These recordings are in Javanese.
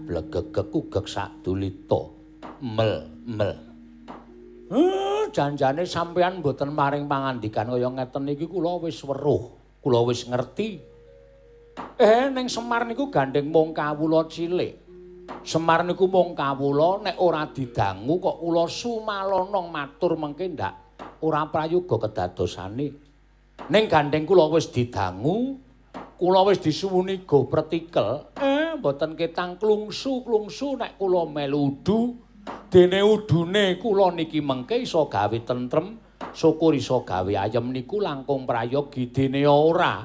blegegeg ugeg sak dulita. Mel mel. Janjane sampeyan mboten maring pangandikan kaya ngeten iki kula wis weruh, kula wis ngerti. Ning Semar niku gandeng mung kawula cilik. Semar niku mung kawula nek ora didangu kok kula sumalana matur mengke ndak ora prayoga kedadosane. Ning gandeng kula wis didangu, kula wis disuwuni go pretikel, mboten ketang klungsu-klungsu nek kula melu udu. Dene udune kula niki mengke iso gawe tentrem, syukur iso gawe ayem niku langkung prayogi dene ora.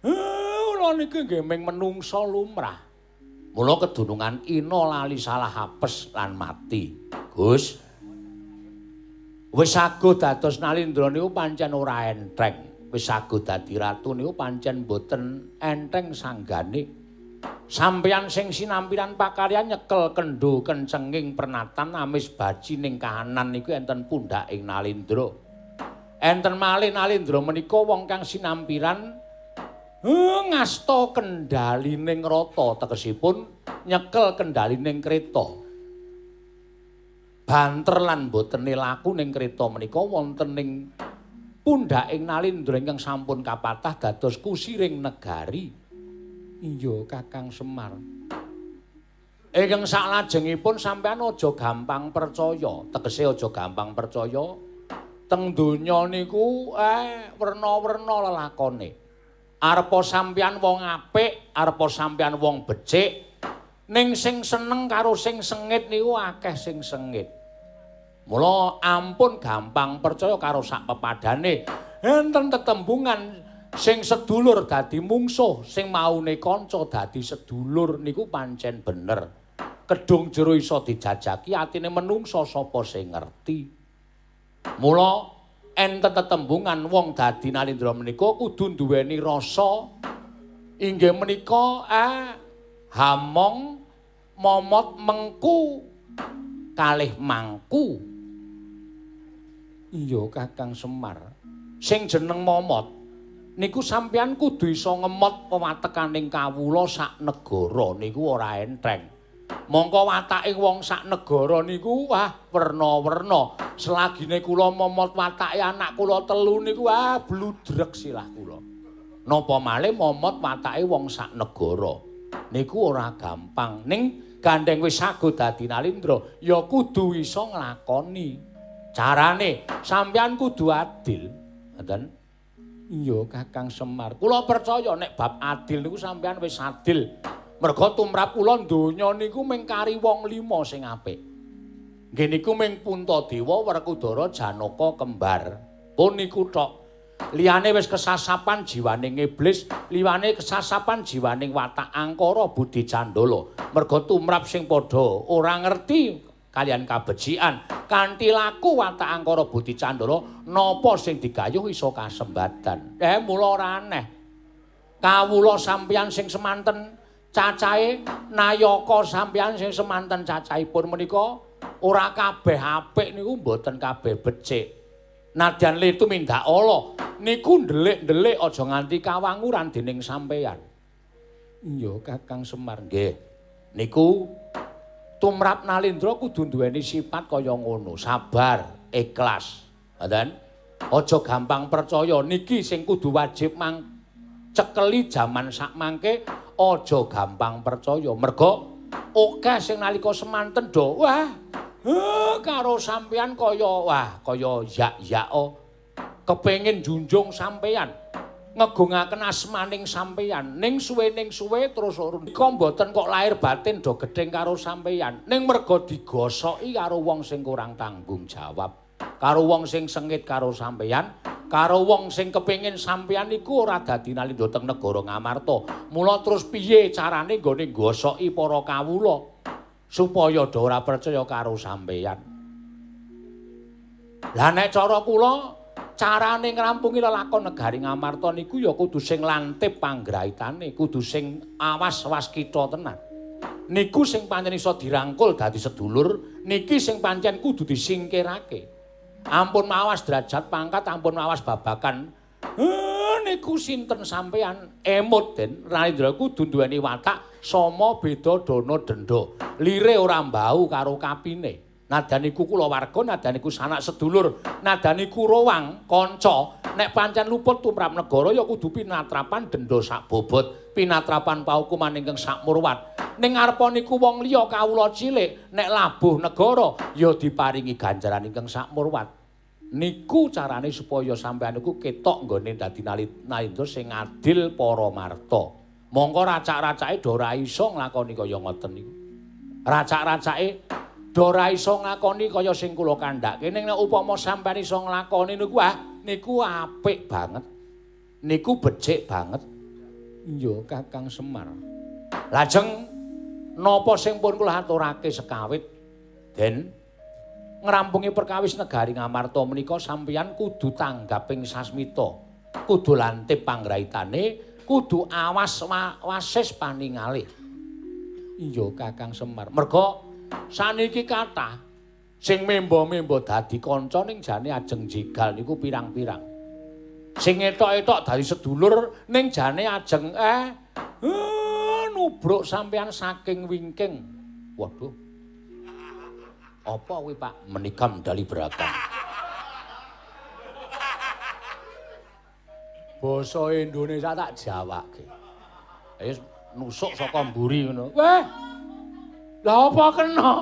Kula niki nggih ming menungsa lumrah. Mula kedunungan ina lali salah apes lan mati. Gus. Wis aguh dados Nalindra niku pancen ora enteng. Wis aguh dadi ratu niku pancen mboten enteng sanggane. Sampeyan sing sinampiran pakaryan nyekel kendho kencenging pernatan amis baci ning kahanan niku enten pundhaking Nalindra. Enten malih Nalindra menika wong kang sinampiran ngasta kendhalining rata, tegesipun nyekel kendhalining kreta. Banter lan botene laku ning kreta menika wonten ing pundhaking Nalindra ingkang sampun kapatah dados kusiring negari. Iya, Kakang Semar. Ingkang saklajengipun sampeyan aja gampang percaya, tegese aja gampang percaya. Teng donya niku werna-werna lelakone. Arepa sampeyan wong apik, arepa sampeyan wong becik, ning sing seneng karo sing sengit niku akeh sing sengit. Mula ampun gampang percaya karo sak pepadane. Enten tetembungan sing sedulur dadi mungsuh, sing maune kanca dadi sedulur niku pancen bener. Kedung jero iso dijajaki atine menungsa sapa sing ngerti. Mula enten tetembungan wong dadi Nalindra menika kudu duweni rasa inggih menika hamong momot mengku kalih mangku. Iya, Kakang Semar. Sing jeneng momot niku sampeyan kudu iso ngemot pewatekaning kawula sak negara niku ora enteng. Mongko watake wong sak negara niku wah werna-werna. Selagine kula momot watake anak kula telu niku wah bludrek silah kula. Napa malih momot watake wong sak negara niku ora gampang. Ning gandeng wis sago dadi Nalindra ya kudu iso nglakoni. Carane sampeyan kudu adil. Ngoten. Iya, Kakang Semar. Kula percaya nek bab adil niku sampeyan wis adil. Merga tumrap kula donya niku mung kari wong 5 sing apik. Nggih niku mung Puntadewa, Werkudara, Janaka, kembar. Pun niku tok. Liyane wis kesasapan jiwaning iblis, liyane kesasapan jiwaning watak angkara budi candala. Merga tumrap sing padha ora ngerti kalian kabecikan, kanthi laku watak angkara budi candala napa sing digayuh iso kasembadan. Mula ora aneh. Kawula sampeyan sing semanten cacahe, nayaka sampeyan sing semanten cacahipun menika ora kabeh apik niku mboten kabeh becik. Nadyan le tumindak ala niku ndelik-ndelik aja nganti kawanguran dening sampeyan. Iya, Kakang Semar. Nggih. Niku tumrap Nalindra kudu duweni sifat kaya ngono, sabar, ikhlas. Ngoten? Aja gampang percaya. Niki sing kudu wajib mang cekeli jaman sakmangke, aja gampang percaya. Merga akeh sing nalika semanten do wah karo sampeyan kaya wah kaya yak-yako kepengin junjung sampeyan, ngegungaken asmaning sampeyan. Ning suwe ning suwe terus nika mboten kok lahir batin do gething karo sampeyan, ning merga digosoki karo wong sing kurang tanggung jawab, karo wong sing sengit karo sampeyan, karo wong sing kepengin sampeyan iku ora dadi Nalindra teng negara Ngamarta. Mula terus piye carane nggone gosoki para kawula supaya do ora percaya karo sampeyan. Lah nek cara kula carane ngrampungi lelakon negari Ngamarta niku ya kudu sing lantip panggraitane, kudu sing awas waskita tenan. Niku sing pancen iso dirangkul dadi sedulur, niki sing pancen kudu disingkirake. Ampun mawas derajat pangkat, ampun mawas babakan. Niku sinten sampean emut Den Nalindra kudu duweni watak sama beda dana denda. Lire ora mbau karo kapine. Nadan iku kulawarga, nadan iku sanak sedulur, nadan iku rowang kanca. Nek pancen luput tumrap negara ya kudu pinatrapan denda sak bobot, pinatrapan paukuman ingkang sakmurwat. Ning ngarepa niku wong liya kawula cilik nek labuh negara ya diparingi ganjaran ingkang sakmurwat. Niku carane supaya sampeyan niku ketok nggone dadi Nalindra sing adil para marta. Mongko racak-racake do ora iso nglakoni kaya ngoten niku. Racak-racake do ora iso nglakoni kaya sing kula kandhake. Ning nek upama sampeyan iso nglakoni niku niku apik banget. Niku becik banget. Iya Kakang Semar. Lajeng napa sing pun kula aturake sekawit Den ngrampungi perkawis negari Ngamarta menika sampeyan kudu tanggaping sasmita, kudu lantip panggraitane, kudu awas wasis paningale. Iya Kakang Semar. Merga saniki kathah sing memba-memba dadi kanca ning jane ajeng jegal niku pirang-pirang. Sing etok-etok dadi sedulur ning jane ajeng nubruk sampeyan saking wingking. Waduh. Apa kuwi Pak? Menikam dali beragam. Basa Indonesia tak jawake. Ayo nusuk saka mburi ngono. Weh. Lah apa kena?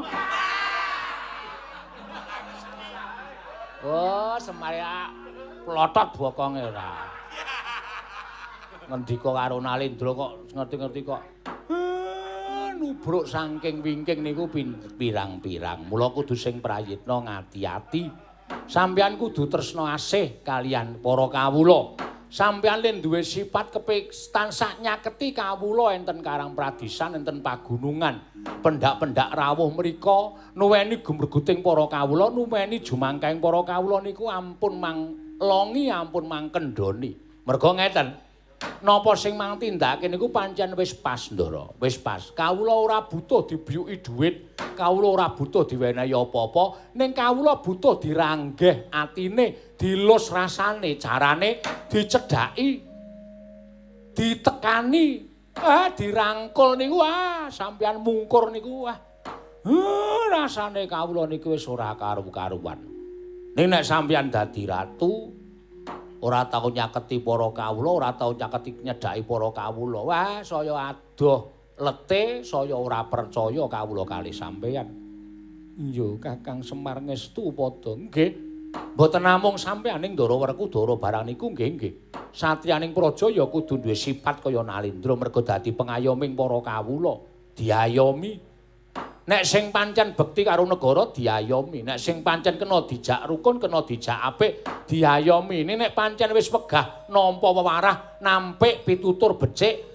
Oh, Semar ya plotot bokonge ora. Ngendika karo Nalindra kok ngerti-ngerti kok nubruk saking wingking niku pirang-pirang. Mula kudu sing prayitna ngati-ati. Sampeyan kudu tresna asih kaliyan para kawula. Sampeyan len duwe sifat kepik tansah nyaketi kawula enten Karang Pradisan, enten pagunungan. Pendak-pendak rawuh mrika nuweni gumreguting para kawula, nuweni jumangkahing para kawula niku ampun manglongi, ampun mangkendhoni. Merga ngeten. Napa sing mang tindakake niku pancen wis pas, Ndara. Wis pas. Kawula ora butuh dibiyuki dhuwit, kawula ora butuh diwenehi apa-apa, ning kawula butuh diranggeh atine, dilus rasane, carane dicedhaki, ditekani, dirangkul niku sampeyan mungkur niku rasane kawula niku wis ora karu-karuan. Ning nek sampeyan dadi ratu ora tau nyaketi para kawula, ora tau nyaketi nyedhaki para kawula. Wah, saya adoh lete, saya ora percaya kawula kalih sampeyan. Iya, Kakang Semar ngestu padha. Nggih. Mboten namung sampeyan ning Ndara Werkudara barang niku nggih nggih. Satriyaning praja ya kudu duwe sifat kaya Nalindra merga dadi pengayoming para kawula, diayomi. Nek sing pancen bekti karo negara diayomi, nek sing pancen kena dijak rukun, kena dijak apik diayomi. Nek pancen wis wegah nampa wewarah, nampik pitutur becik,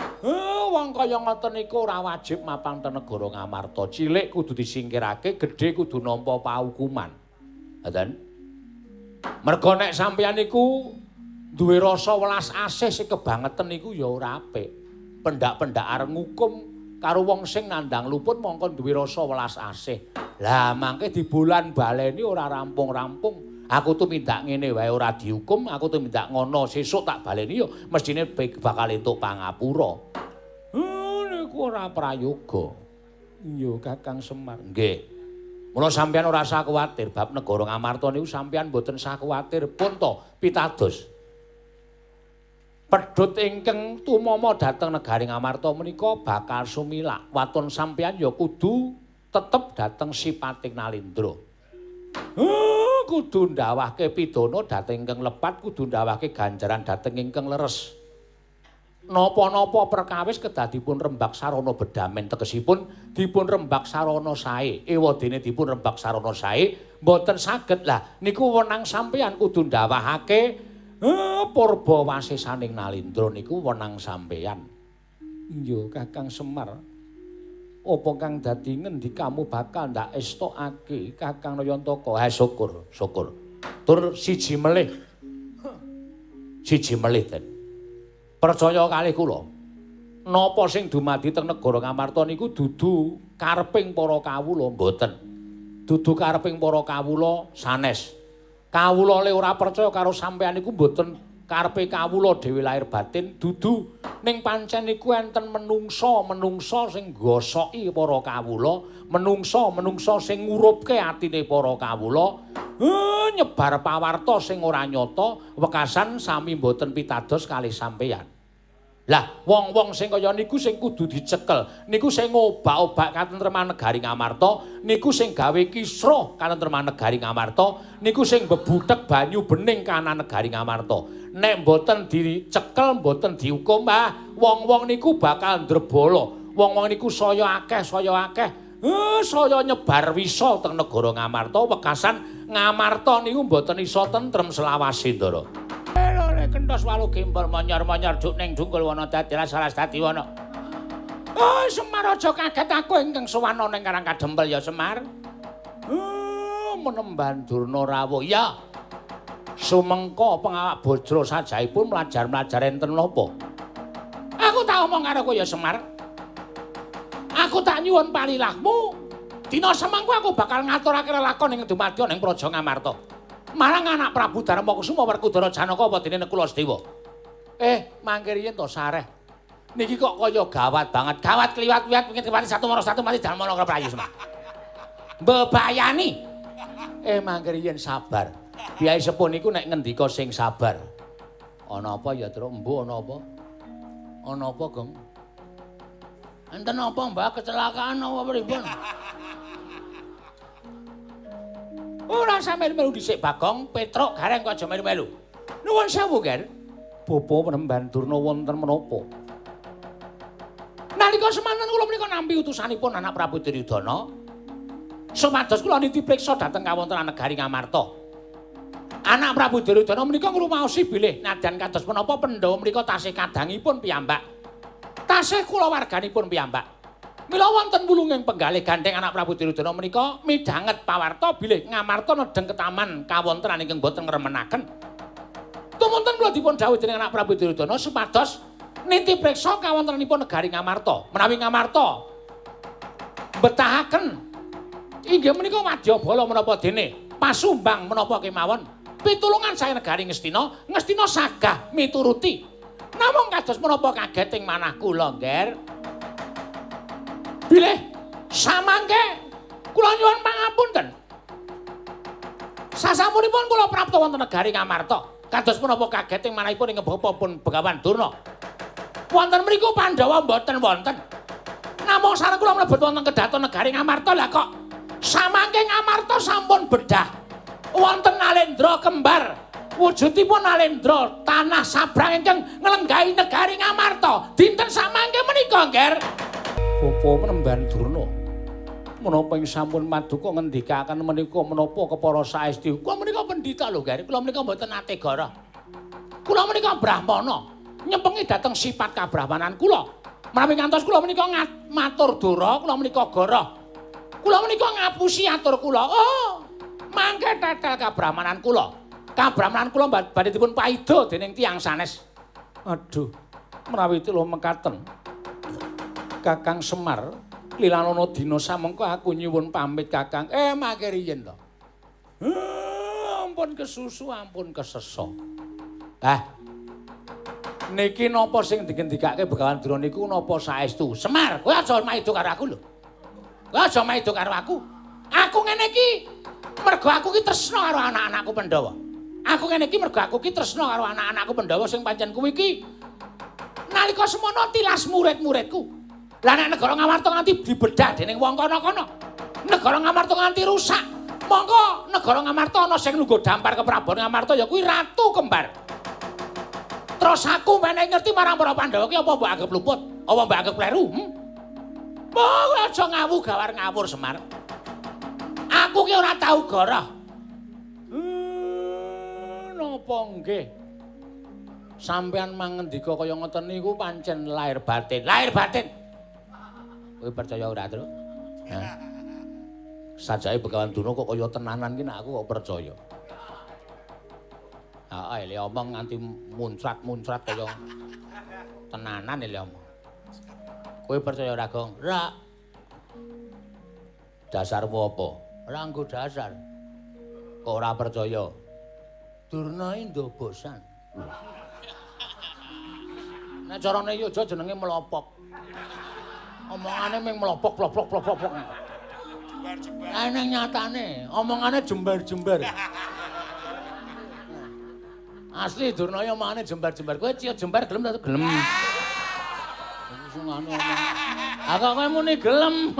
wong kaya ngoten niku ora wajib mapan ten negara Ngamarta. Cilik kudu disingkirake, gedhe kudu nampa paukuman. Ngoten. Merga nek sampeyan niku duwe rasa welas asih sing kebangeten niku ya ora apik. Pendak-pendak arep ngukum karo wong sing nandhang luput mongko duwe rasa welas asih. Lah mangke dibolan baleni ora rampung-rampung. Aku tumindak ngene wae ora dihukum, aku tumindak ngono sesuk tak baleni yo mestine bakal entuk pangapura. Niku ora prayoga. Iya Kakang Semar. Nggih. Mula sampeyan ora usah kuwatir bab negara Ngamarta niku sampeyan mboten usah kuwatir pun to pitados. Pedhot ingkang tumama dhateng negari Ngamarta menika bakal sumilak. Waton sampeyan ya kudu tetep dhateng sipating Nalindra. Kudu ndawahke pidana dhateng ingkang lepat, kudu ndawahke ganjaran dhateng ingkang leres. Napa-napa perkawis kedah dipun rembak sarana bedamen, tegesipun dipun rembak sarana sae. Ewadene dipun rembak sarana sae mboten saged. Lah niku wenang sampeyan kudu ndawahake purba wasisaning Nalindra niku wenang sampeyan. Iya Kakang Semar. Apa kang dadi ngendikamu bakal ndak estokake Kakang Nayantaka? Ha syukur, syukur. Tur siji melih. Siji melih Den. Percaya kalih kula. Napa sing dumadi teng negara Ngamarta niku dudu kareping para kawula mboten. Dudu kareping para kawula sanes. Kawula le ora percaya karo sampeyan niku mboten Karepe kawula dhewe lahir batin dudu ning pancen niku enten menungsa-menungsa sing gosoki para kawula, menungsa-menungsa sing ngurupke atine para kawula, nyebar pawarta sing ora nyata, wekasan sami mboten pitados kalih sampeyan. Lah, wong-wong sing kaya niku sing kudu dicekel, niku sing ngobak-obak katentreman negari Ngamarta, niku sing gawe kisruh katentreman negari Ngamarta, niku sing bebutek banyu bening kanan negari Ngamarta. Nek mboten dicekel, mboten dihukum, ah, wong-wong niku bakal ndrebala. Wong-wong niku saya akeh, saya nyebar wisa teng negara Ngamarta, wekasan Ngamarta niku mboten iso tentrem selawase, Ndara. Kentos walu gembol monyor-monyor duk ning dungkul wana dadi salas dadi wana. Oh, Semar aja kaget aku ingkang sowan ana ning Karang Kadempel ya Semar. Oh, menemban Durna rawuh. Ya. Sumengko pengawak bajra sajaipun mlajar-mlajar enten napa? Aku tak omong karo kowe ya Semar. Aku tak nyuwun palilahmu. Dina semangko aku bakal ngaturake lelakon ing dumadi ning Praja Ngamarta. Marang anak Prabu Darma Kusuma Werkudara Janaka apa dene Nekula Sedewa. Mangke riyen to sareh. Niki kok kaya gawat banget. Gawat kliwat-wiwat pingin kepati satu mara satu mati dalem ana prayu Semar. Mbebayani. Mangke riyen sabar. Kyai sepuh niku nek ngendika sing sabar. Ana apa ya, Truk? Mbuh ana apa? Ana apa, Gong? Enten apa, Mbah? Kecelakaan apa pripun? Ora usah melu-melu dhisik Bagong, Petruk Gareng kok aja melu-melu. Nuwun sewu, Ger. Bapa Penemban Durna wonten menapa? Nalika semanten kula menika nampi utusanipun anak Prabu Duryudana. Supados kula niti priksa dhateng kawontenan negari Ngamarta. Anak Prabu Duryudana menika ngrumaosi bilih nadyan kados menapa Pandhawa menika tasih kadangipun piyambak. Tasih kulawarganipun piyambak. Mila wonten wulunging penggalih gandheng anak Prabu Duryudana menika midhanget pawarta bilih Ngamarta nedheng ketaman kawontenan ingkang boten ngremenaken. Tumunten kula dipun dhawuhi dening anak Prabu Duryudana supados niti priksa kawontenanipun negari Ngamarta. Menawi Ngamarta betahaken inggih menika wadyabala menapa dene pasumbang menapa kemawon pitulungan saking negari Ngastina, Ngastina sagah mituruti. Namung kados menapa kaget ing manah kula, Ngger. Bilih samangke kula nyuwun pangapunten. Sasampunipun kula prapta wonten negari Ngamarta. Kados menapa kaget ing manahipun ing bapa pun Begawan Durna. Wonten mriku Pandhawa mboten wonten. Namung sareng kula mlebet wonten kedaton negari Ngamarta lah kok samangke Ngamarta sampun bedah. Wonten Nalendra kembar. Wujudipun Nalendra tanah sabrang ingkang nglenggahi negari Ngamarta. Dinten samangke menika, Ngger. Bapa Penemban Durna, menapa ing sampun paduka ngendikaken menika menapa kepara saestu? Kula menika pendhita lho, Ger. Kula menika mboten nate gara. Kula menika brahmana, nyempengi dhateng sifat kabrahmanan kula. Menawi ngantos kula menika matur dora, kula menika gara. Kula menika ngapusi atur kula. Oh, mangke tetel kabrahmanan kula. Kabrahmanan kula badhe dipun paida dening tiyang sanes. Aduh, menawi tila mekaten. Kakang Semar, lilanono dina samengko aku nyuwun pamit Kakang. Mangke riyen to. Ampun kesusu, ampun kesesa. Niki napa sing digendikake Begawan Durna niku napa saestu? Semar, kowe aja maido karo aku lho. Kowe aja maido karo aku. Aku ngene iki mergo aku ki tresna karo anak-anakku Pandhawa. Aku ngene iki mergo aku ki tresna karo anak-anakku Pandhawa sing pancen kuwi iki nalika semono tilas murid-muridku. Lah nek negara Ngamarta nganti dibedah dening wong kono-kono. Negara Ngamarta nganti rusak. Mongko negara Ngamarta ana sing nunggu dampar ke Prabu Ngamarta ya kuwi Ratu Kembar. Terus aku menehi ngerti marang para Pandhawa ki apa mbok anggap luput? Apa mbok anggap kleru? Kowe aja ngawu gawar ngawur Semar. Aku ki ora tau goroh. Napa nggih? Sampeyan mangendika kaya ngoten niku pancen lahir batin. Lahir batin. Kowe percaya ora, Tru? Hah? Sajake Begawan Durna kok kaya tenanan ki nek aku kok percaya. Heeh, le omong nganti muncrat-muncrat kaya tenanan le omong. Kowe percaya ora, Gong? Ora. Dasarmu apa? Ora nggo dasar. Kok ora percaya? Durna iki ndobosan. Nek carane Yojo jenenge melopok. Omongane ming melopok plok plok plok plok. Jembar-jembar. Lah ning nyatane omongane jembar-jembar. Asli Durnaya omongane jembar-jembar. Kowe ciyo jembar gelem ta gelem. Sing anu omong. Ah kok kowe muni gelem.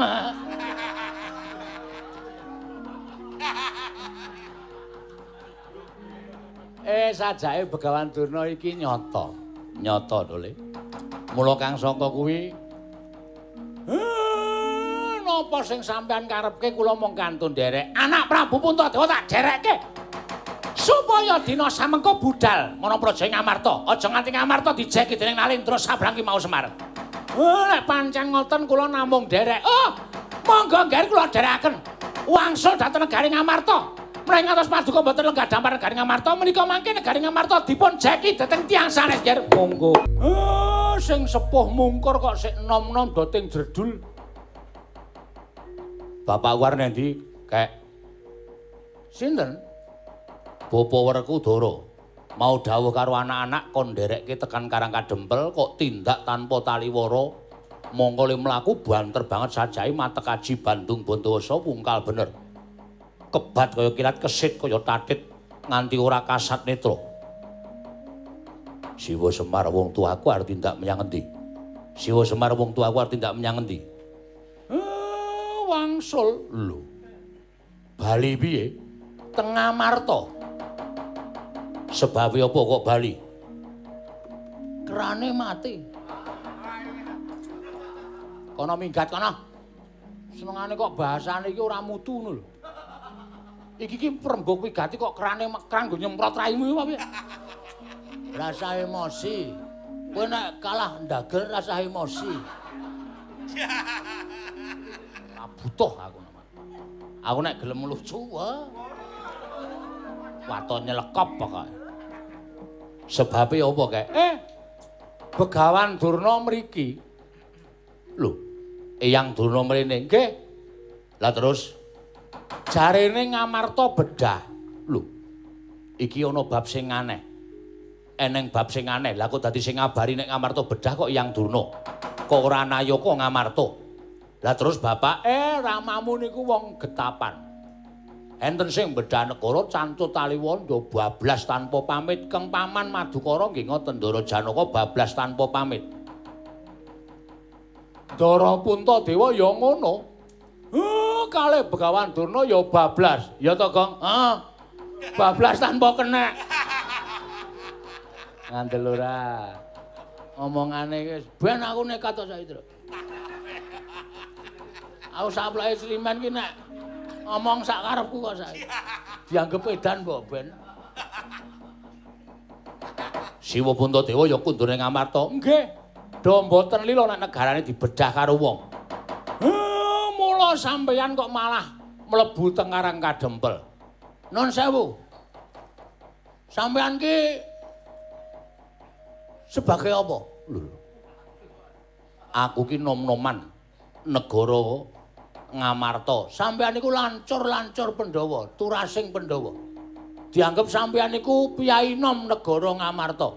Sajake Begawan Durna iki nyata. Nyata to, Le. Mula Kang Saka kuwi napa sing sampean karepke kula mung kantun nderek. Anak Prabu Puntadewa tak derekke. Supaya dina samengko budal marang praja Ngamarta. Aja nganti Ngamarta dijeki dening Nalendra Sabrang ki mau Semar. Nek pancen ngoten kula namung nderek. Oh, monggo ngger kula nderekaken. Wangsul dhateng negari Ngamarta. Menawi ngantos paduka mboten lenggah dampar negari Ngamarta menika mangke negari Ngamarta dipun jeki dhateng tiyang sanes ngger. Monggo. Sing sepuh mungkur kok sik nom-nom doting jredul. Bapak war nendi kek? Sinten? Bapa Werkudara. Mau dawuh karo anak-anak kon nderekke tekan Karang Kadempel kok tindak tanpa taliwara. Mongko le mlaku banter banget sajae matek aji Bandung Bondowoso wungkal bener. Kebat kaya kilat kesit kaya tatit nganti ora kasat netra. Siwa Semar wong tuaku arep tindak menyang endi? Siwa Semar wong tuaku arep tindak menyang endi? Wangsul lho. Bali piye? Teng Ngamarta. Sebabe apa kok bali? Kerane mati. Kono minggat kono. Senengane kok bahasane iki ora mutu ngono lho. Iki ki rembug wigati kok kerane kran nggo nyemprot raimu apa piye? Rasa emosi. Kowe nek kalah ndagel rasa emosi. Ah butuh aku. Aku nek gelem lucu wah. Waton nyelekop pokoke. Sebabe apa kek? Begawan Durna mriki. Lho, Eyang Durna mrene nggih. Lah terus jarene Ngamarta bedah. Lho. Iki ana bab sing aneh. Eneng bab sing aneh. Lah kok dadi sing ngabari nek Ngamarta bedah kok Eyang Durna. Kok ora nayaka Ngamarta. Lah terus bapak, ramamu niku wong getapan. Enten sing bedah negara cancut taliwondo bablas tanpa pamit. Keng paman Madukara nggih ngoten Ndara Janaka bablas tanpa pamit. Ndara Puntadewa ya ngono. Kalih Begawan Durna ya bablas. Ya to, Gong? Heeh. Bablas tanpa kenek. Ngandel ora. Omongane wis ben aku nekat to saiki, Tru. Aku sapleke Sliman ki nek ngomong sak karepku kok saiki. Dianggep edan mbok ben. Siwa Puntadewa ya kundure Ngamarta. Nggih. Do mboten lila nek negarane dibedah karo wong. Mula sampeyan kok malah mlebu teng Karang Kadempel. Nun sewu. Sampeyan ki sebagai apa? Lho. Aku ki nom-noman negara Ngamarta. Sampeyan niku lancur-lancur Pandhawa, turasing Pandhawa. Dianggep sampeyan niku piyai nom negara Ngamarta.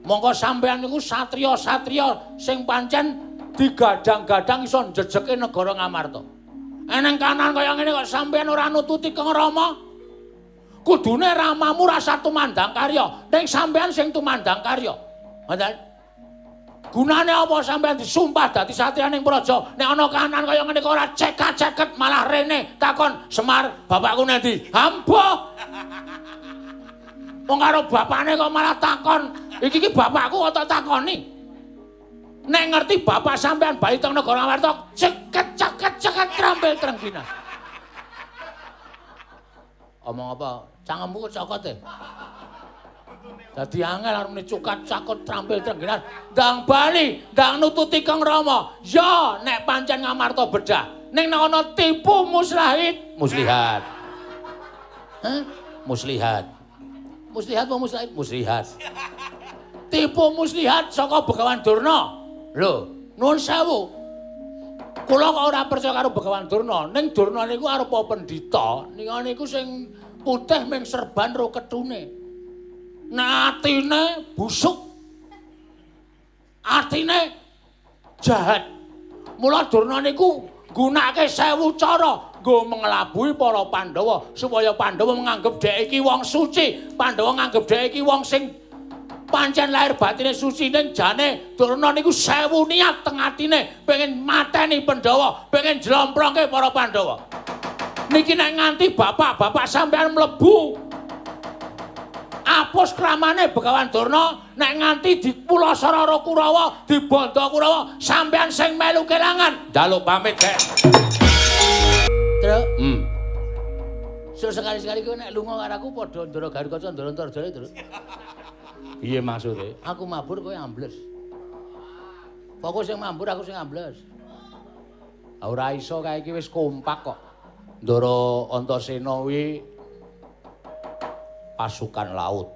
Mongko sampeyan niku satriya-satriya sing pancen digadang-gadang iso njejeke negara Ngamarta. Eneng kanan kaya ngene kok sampeyan ora nututi Kang Rama. Kudune ramamu rasa tumandang karya, ning sampeyan sing tumandang karya. Ngoten. Gunane apa sampeyan disumpah dadi satriya ning praja? Nek ana kahanan kaya ngene kok ora cekat-ceket malah rene takon Semar, bapakku nendi? Ambo. Wong karo bapakne kok malah takon. Iki ki bapakku kok tak takoni. Nek ngerti bapak sampean bali teng negara Ngamarta, ceket-ceket-ceket trampil trengginas. Omong apa? Cangkemmu kok cokot e. Dadi angel arep muni cukat cakut trampil trengginas. Ndang bali, ndang nututi Kang Rama. Ya, nek pancen Ngamarta bedah. Ning nek ana tipu muslahit, muslihat. Hah? Muslihat. Muslihat apa muslahit? Muslihat. Tipu muslihat saka Begawan Durna. Lho, nuwun sewu. Kula kok ora percaya karo Begawan Durna. Ning Durna niku arupa pendhita, niku sing putih ming serban ro ketune. Nek atine busuk. Artine jahat. Mula Durna niku nggunakake 1000 cara nggo mengelabuhi para Pandhawa supaya Pandhawa menganggep dhek iki wong suci, Pandhawa nganggep dhek iki wong sing pancen lahir batine suci ning jane Durna niku 1000 niat teng atine pengen mateni Pandhawa, pengen jlomprongke para Pandhawa. Niki nek nganti bapak-bapak sampean mlebu apus kramane Begawan Durna, nek nganti dipulasara karo Kurawa, dibondo Kurawa, sampean sing melu kelangan. Njaluk pamit, Dek. Truk. Sok sekali-sekali kowe nek lunga karo aku padha ndara Garukaca ndara Antarjaya, Truk. Piye maksude? Aku mabur kowe ambles. Pokoke sing mabur aku sing ambles. Ora iso kae iki wis kompak kok. Ndara Antasena kuwi pasukan laut.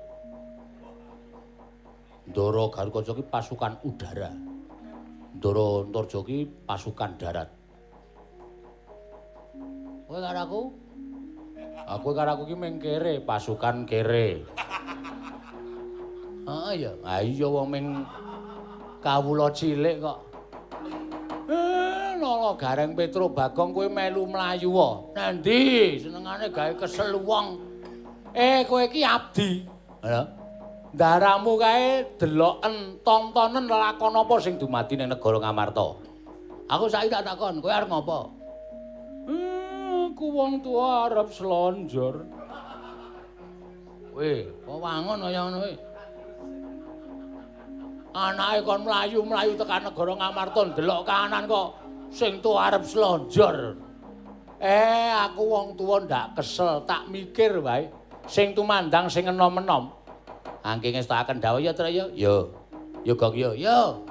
Ndara Garukaca ki pasukan udara. Ndara Antarja ki pasukan darat. Kowe karo aku? Aku karo aku ki mung kere, pasukan kere. Heeh ya. Ha iya wong ming kawula cilik kok. Nala Gareng Petruk Bagong kowe melu mlayu wae. Nang ndi senengane gawe kesel wong. Kowe iki abdi. Lha. Ndaramu kae deloken tontonen lelakon apa sing dumadi ning negara Ngamarta. Aku saiki tak takon, kowe arep ngopo? Aku wong tuwa arep slonjor. Weh, kok wangun kaya ngono kowe? Anake kon mlayu-mlayu tekan negara Ngamarta ndelok kanan kok sing tuwa arep slonjor. Aku wong tuwa ndak kesel, tak mikir wae. Sing tumandang sing enom-enom. Angke ngestakaken dawuh ya, Truk ya. Yo. Yo Gong yo. Yo.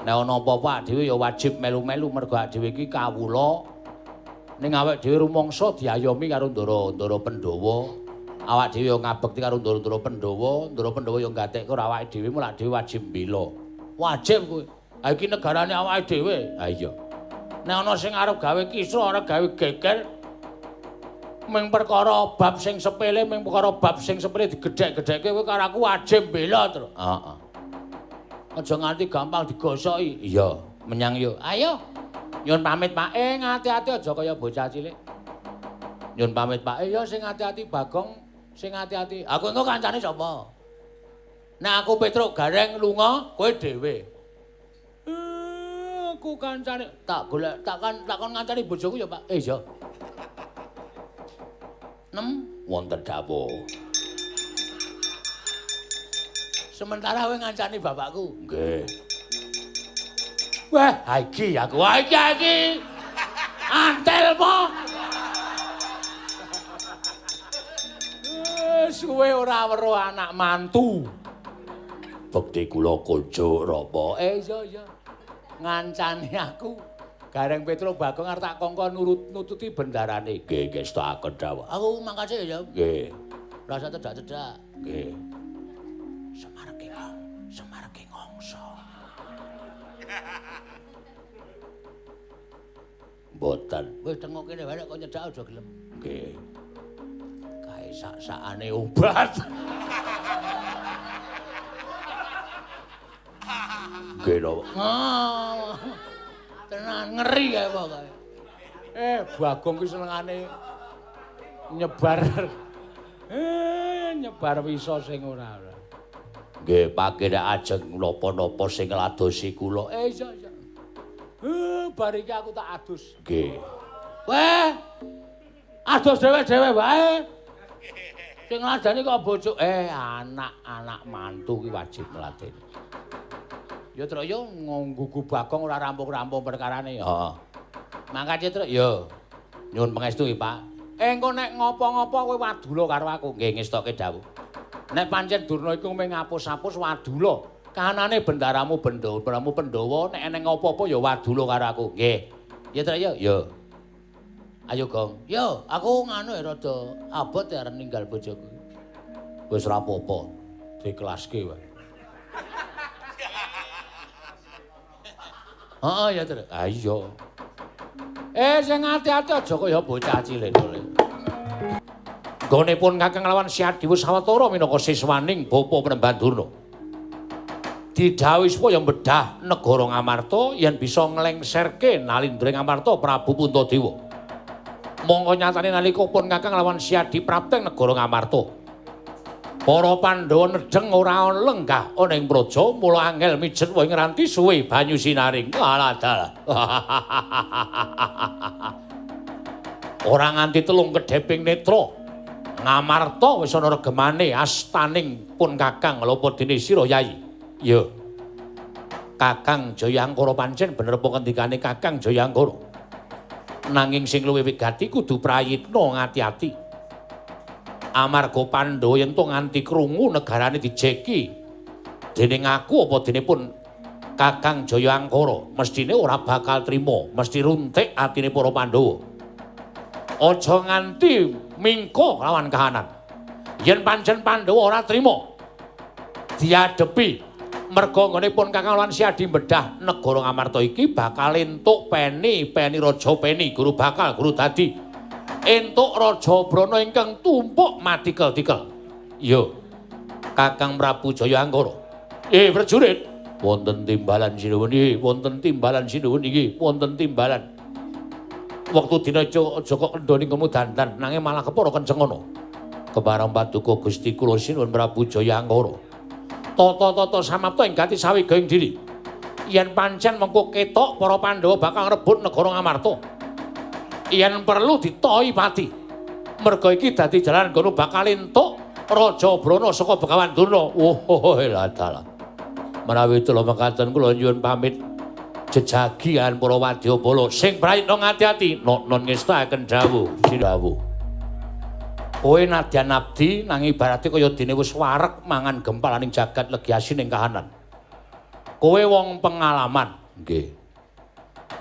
Nek ana apa-apa dhewe ya wajib melu-melu mergo dhewe iki kawula ning awake dhewe rumangsa diayomi karo ndara-ndara Pandhawa. Awak dhewe ya ngabekti karo ndara-ndara Pandhawa, ndara Pandhawa ya gatekke karo awake dhewe, mula dhewe wajib mbela. Wajib kuwi. Ha iki negarane awake dhewe. Ha iya. Nek ana sing arep gawe kisruh, arep gawe geger ming perkara bab sing sepele, ming perkara bab sing sepele digedhek-gedhekke kowe karo aku wajib mbela, Truk. Heeh. Aja nganti gampang digosoki. Iya, menyang yo. Ayo. Nyun pamit, Pak. Ngati-ati aja kaya bocah cilik. Nyun pamit, Pak. Ya sing ati-ati Bagong, sing ati-ati. Aku engko kancane sapa? Nek aku Petruk Gareng lunga, kowe dhewe. Aku kancane tak golek, tak kon ngancani bojoku ya, Pak. Iya. 6 wonten dawuh. Sementara kowe ngancani bapakku. Nggih. Wah, iki aku. Wah, iki. Antel po. Suwe ora weruh anak mantu. Bekti kula kunjuk rapa? Iya iya. Ngancani aku. Gareng Petruk Bagong arep tak kongkon nurut nututi bendarane. Nggih, nggih stakaken dawuh. Aku mangkase ya. Nggih. Rasa cedak-cedak. Nggih. Semar ki Semar ki ngongso. Mboten. Wis tengok kene wae nek kok nyedak aja gelem. Nggih. Kae sak-sakane obat. Nggih lho. Tenan ngeri kae pokoke. Bagong ki senengane nyebar nyebar wisa sing ora ora. Nggih, pake nek ajeng napa-napa sing ngladosi kula. Iya iya. Bar iki aku tak adus. Nggih. Weh. Adus dhewe-dhewe wae. Sing ngladeni kok bojo. Anak-anak mantu ki wajib ngladeni. Ya Truk yo nggugu Bagong ora rampung-rampung perkarane. Heeh. Mangkat ya Truk yo. Nyuwun pangestu nggih, Pak. Engko nek ngopo-ngopo kowe wadula karo aku. Nggih ngestoke dawuh. Nek pancen Durna iku mung ngapus-apus wadula. Kanane bendaramu bendaramu Pandhawa nek eneng apa-apa ya wadula karo aku. Nggih. Ya Truk yo. Yo. Ayo Gong. Yo, aku nganu ya rada abot ya arep ninggal bojoku. Wis ora apa-apa. Dikelaske wae. Heeh ya Truk. Ha iya. Sing ati-ati aja kaya bocah cilik lho. Nggonipun Kakang Lawan Syadiwa sawetara minangka siswaning Bapa Panembahan Durna. Didhawuhi supaya bedah negara Ngamarta yen bisa nglengserke Nalindra Ngamarta Prabu Puntadewa. Mongko nyatane nalika pun Kakang lawan Siadi prapteng negara Ngamarta. Para Pandhawa nedheng ora lenggah ana ing praja, mula angel mijet wae ngranti suwe banyu sinaring. Alah dalah. Ora nganti telung kedheping netra. Ngamarta wis ana regemane astaning pun Kakang lapa dene sira Yai. Ya. Kakang Jayangkara pancen bener apa ngendikane Kakang Jayangkara. Nanging sing luwih wigati kudu prayitna ngati-ati. Amarga Pandhawa yen to nganti krungu negarane dijeki dening aku apa dene pun Kakang Jayangkara mestine ora bakal trima, mesti runtik atine para Pandhawa. Aja nganti mingko lawan kahanan. Yen pancen Pandhawa ora trima diadepi merga nggone pun Kakang lawan Siadi bedah negara Ngamarta iki bakal entuk peni-peni raja peni guru bakal guru dadi entuk Raja Brana ingkang tumpuk matikel-tikel. Iya. Kakang Prabu Jayangkara. Prajurit, wonten timbalan sinuwun iki, wonten timbalan sinuwun iki, wonten timbalan. Wektu dina aja kok kendhoni ngemu dandan, nanging malah kepara kenceng ana. Kepareng paduka Gusti kula sinuwun Prabu Jayangkara. Tata-tata samapta ing gati sawiga ing diri. Yen pancen mengko ketok para Pandhawa bakal ngrebut negara Ngamarta. Yen perlu ditoi pati. Merga iki dadi jalan nggono bakal entuk Raja Brana saka Begawan Durna. Oh, lah dalah. Menawi kula mekaten kula nyuwun pamit jejagi lan para wadyabala sing prayitna ngati-ati non ngestakaken dawuh sinawuh. Kowe nadyan abdi nang ibarate kaya dene wis wareg mangan gempalaning jagat legi asin ing kahanan. Kowe wong pengalaman, nggih.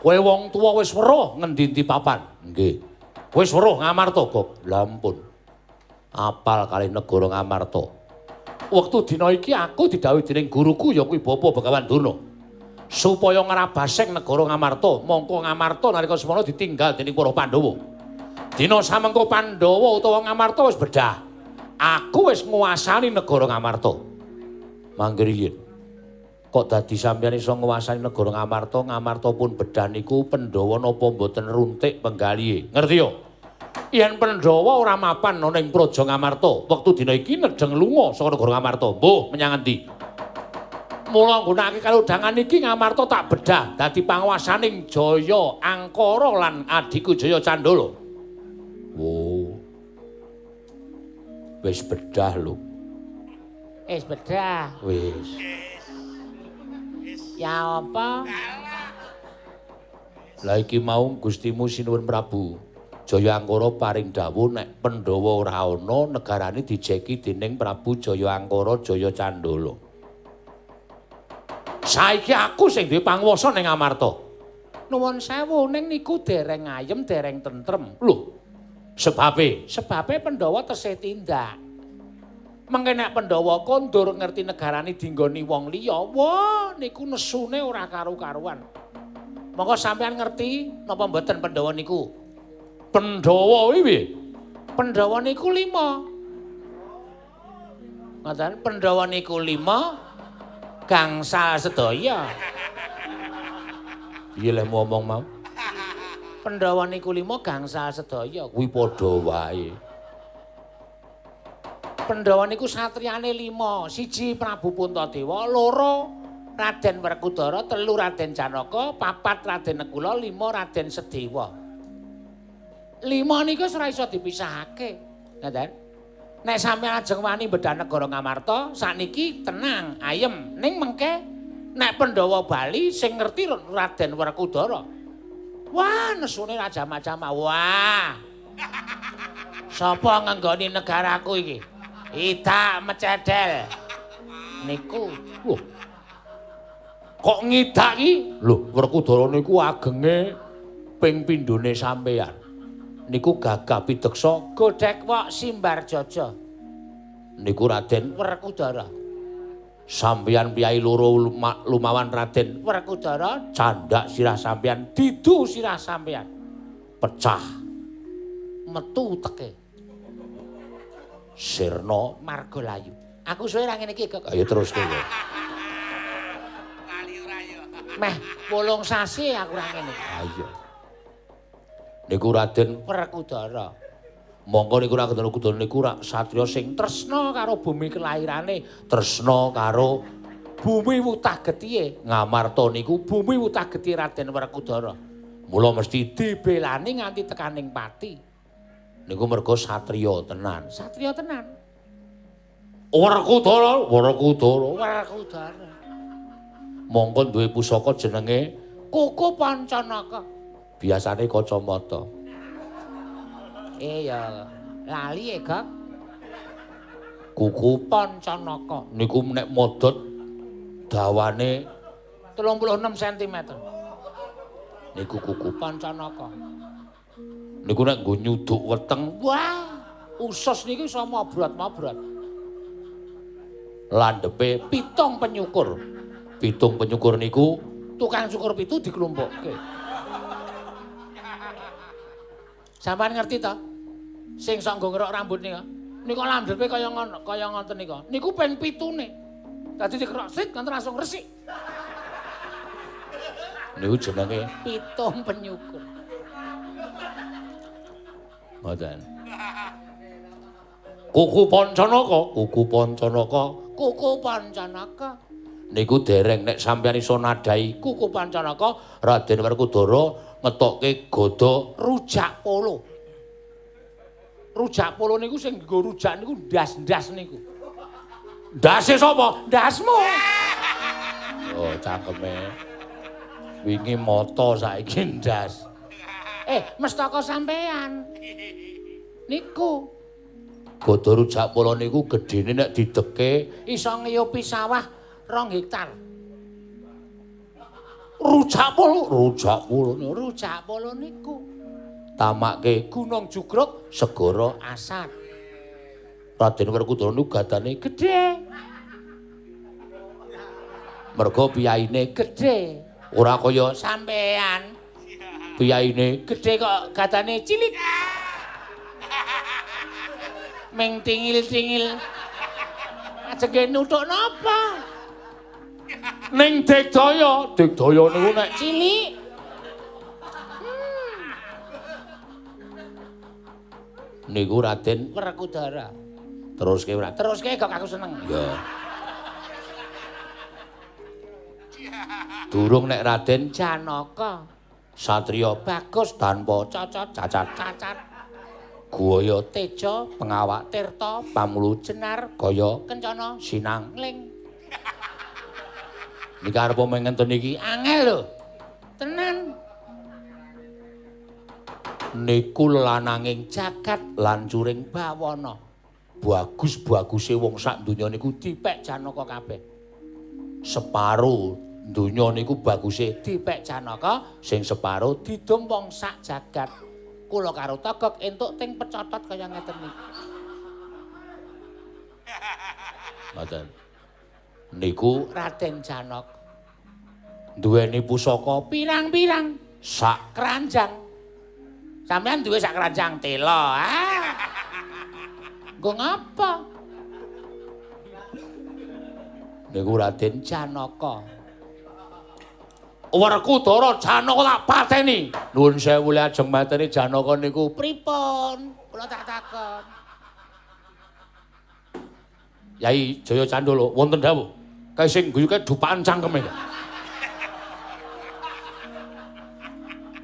Kowe wong tuwa wis weruh ngendi-endi papan, nggih. Wis weruh Ngamarta, Gop. Lha ampun. Apal kalih negara Ngamarta. Wektu dina iki aku didhawuhi dening guruku ya kuwi Bapa Begawan Durna. Supaya ngrabaseng negara Ngamarta, mongko Ngamarta nalika semono ditinggal dening para Pandhawa. Dina samengko Pandhawa utawa Ngamarta wis bedah. Aku wis nguasani negara Ngamarta. Manggriyin. Kok dadi sampeyan iso nguasani negara Ngamarta, Ngamarta pun bedah niku Pandhawa napa mboten runtik penggalihe. Ngerti yo? Yen Pandhawa ora mapan ana ing praja Ngamarta, wektu dina iki nedheng lunga saka negara Ngamarta. Mbuh menyang endi? Mula nggunakake kalodhangan iki Ngamarta tak bedah dadi panguwasaning Jaya Angkara lan adhiku Jaya Candala. Wo. Wis bedah lho. Wis bedah. Wis. Ya apa? Lah iki mau Gustimu Sinuwun Prabu Jayangkara paring dawuh nek Pandhawa ora ana negarane dijeki dening Prabu Jaya Angkara Jaya Candala. Saiki aku sing duwe panguwasa ning Ngamarta. Nuwun sewu ning niku dereng ayem, dereng tentrem. Lho, sebabe? Sebabe Pandhawa tesih tindak. Mengke nek Pandhawa kondur ngerti negarane dinggoni wong liya, wah niku nesune ora karu-karuan. Monggo sampean ngerti napa mboten Pandhawa niku? Pandhawa kuwi piye? Pandhawa niku 5. Ngoten, Pandhawa niku 5 gangsal sedaya. Piye leh ngomong mau? Pandhawa niku 5 gangsal sedaya. Kuwi padha wae. Pandhawa niku satriyane 5, 1 Prabu Puntadewa, 2 Raden Werkudara, 3 Raden Janaka, 4 Raden Nekula, 5 Raden Sedewa. 5 niku wis ora iso dipisahake. Ngoten. Nek sampeyan ajeng wani bedah negara Ngamarta, sakniki tenang, ayem. Ning mengke nek Pandhawa bali sing ngerti Raden Werkudara. Wah, nesune raja macam-macam. Wah. Sapa ngenggoni negaraku iki? Idak mecedel. Niku. Loh. Kok ngidak iki? Lho, Werkudara niku agenge ping pindhone sampeyan. Niku gagah pideksa godhek wok simbar jaja. Niku Raden Werkudara. Sampeyan piyai loro lumawan Raden Werkudara, candak sirah sampeyan, didu sirah sampeyan. Pecah. Metu uteke. Sirna Margalayu. Aku suwe ra ngene iki kok. Ayo terus kowe. Meh 8 sasi aku ora ngene. Ha iya. Niku Raden Werkudara. Mongko niku Raden Werkudara niku rak satriya sing tresna karo bumi kelairane, tresna karo bumi wutah getihe. Ngamarta niku bumi wutah getih Raden Werkudara. Mula mesti dibelani nganti tekaning pati. Niku mergo satriya tenan. Satriya tenan. Werkudara, Werkudara, Werkudara. Mongko duwe pusaka jenenge Kuku Pancanaka. Biasane kacamata. Ya lali e, Gok. Kuku Pancanaka. Niku nek modhot dawane 36 cm. Niku Kuku Pancanaka. Niku nek nggo nyuduk weteng, wah, usus niku iso mobrot-mobrot. Landhepe 7 penyukur. 7 penyukur niku tukang cukur 7 diklumpukke. Sampeyan ngerti to? Sing sok nggo ngerok rambut nika. Nika landhepe kaya ngono, kaya ngoten nika. Niku ping 7-ne. Dadi dikerok sit ngoten langsung resik. Niku jenenge 7 penyukur. Ngoten. Kuku Pancanaka, Kuku Pancanaka, Kuku Pancanaka. Niku dereng nek sampeyan iso nadhahi Kuku Pancanaka, Raden Werkudara ngetokke gada rujak polo. Rujak polo niku sing nggo rujak niku ndas-ndas niku. Ndase sapa? Ndasmu. Oh, cangkeme. Wingi mata saiki ndas. Mestaka sampean. Niku gada rujak polo niku gedhene nek dideke iso ngiyupi sawah 2 hektar. Rujak polo, rujak polo, rujak polo niku tamake Gunung Jugruk segara Asat. Raden Werkudara niku gadane gedhe. Mergo piyaine gedhe. Ora kaya sampean. Piyaine gedhe kok gadane cilik. Ming tingil-tingil. Ajenge nuthuk napa? Ning Digdaya, Digdaya niku nek cilik. Niku Raden Werkudara. Teruske ora? Teruske kok aku seneng. Ya. Durung nek Raden Janaka satriya bagus tanpa cocot cacat cacat. Guaya teja pengawak tirta pamulu jenar kaya kencana sinang ling. Niki arep omong ngenten iki angel lho. Tenan. Niku lananging jagat lan curing bawana. Bagus-baguse wong sak donya niku dipek Janaka kabeh. Separo donya niku baguse dipek Janaka, sing separo didum wong sak jagat. Kula karo Togok entuk ting pecotot kaya ngeten niki. Ngoten. Niku Raden Janaka duweni pusaka pirang-pirang sak keranjang. Sampeyan duwe sak keranjang tela. Ah. Nggo ngapa? Niku Raden Janaka. Werkudara Janaka tak pateni. Nuwun sewu lajeng mateni Janaka niku pripun? Kula tak takon. Yai Jaya Candala wonten dawuh. Kae sing guyu kae dupakan cangkeme.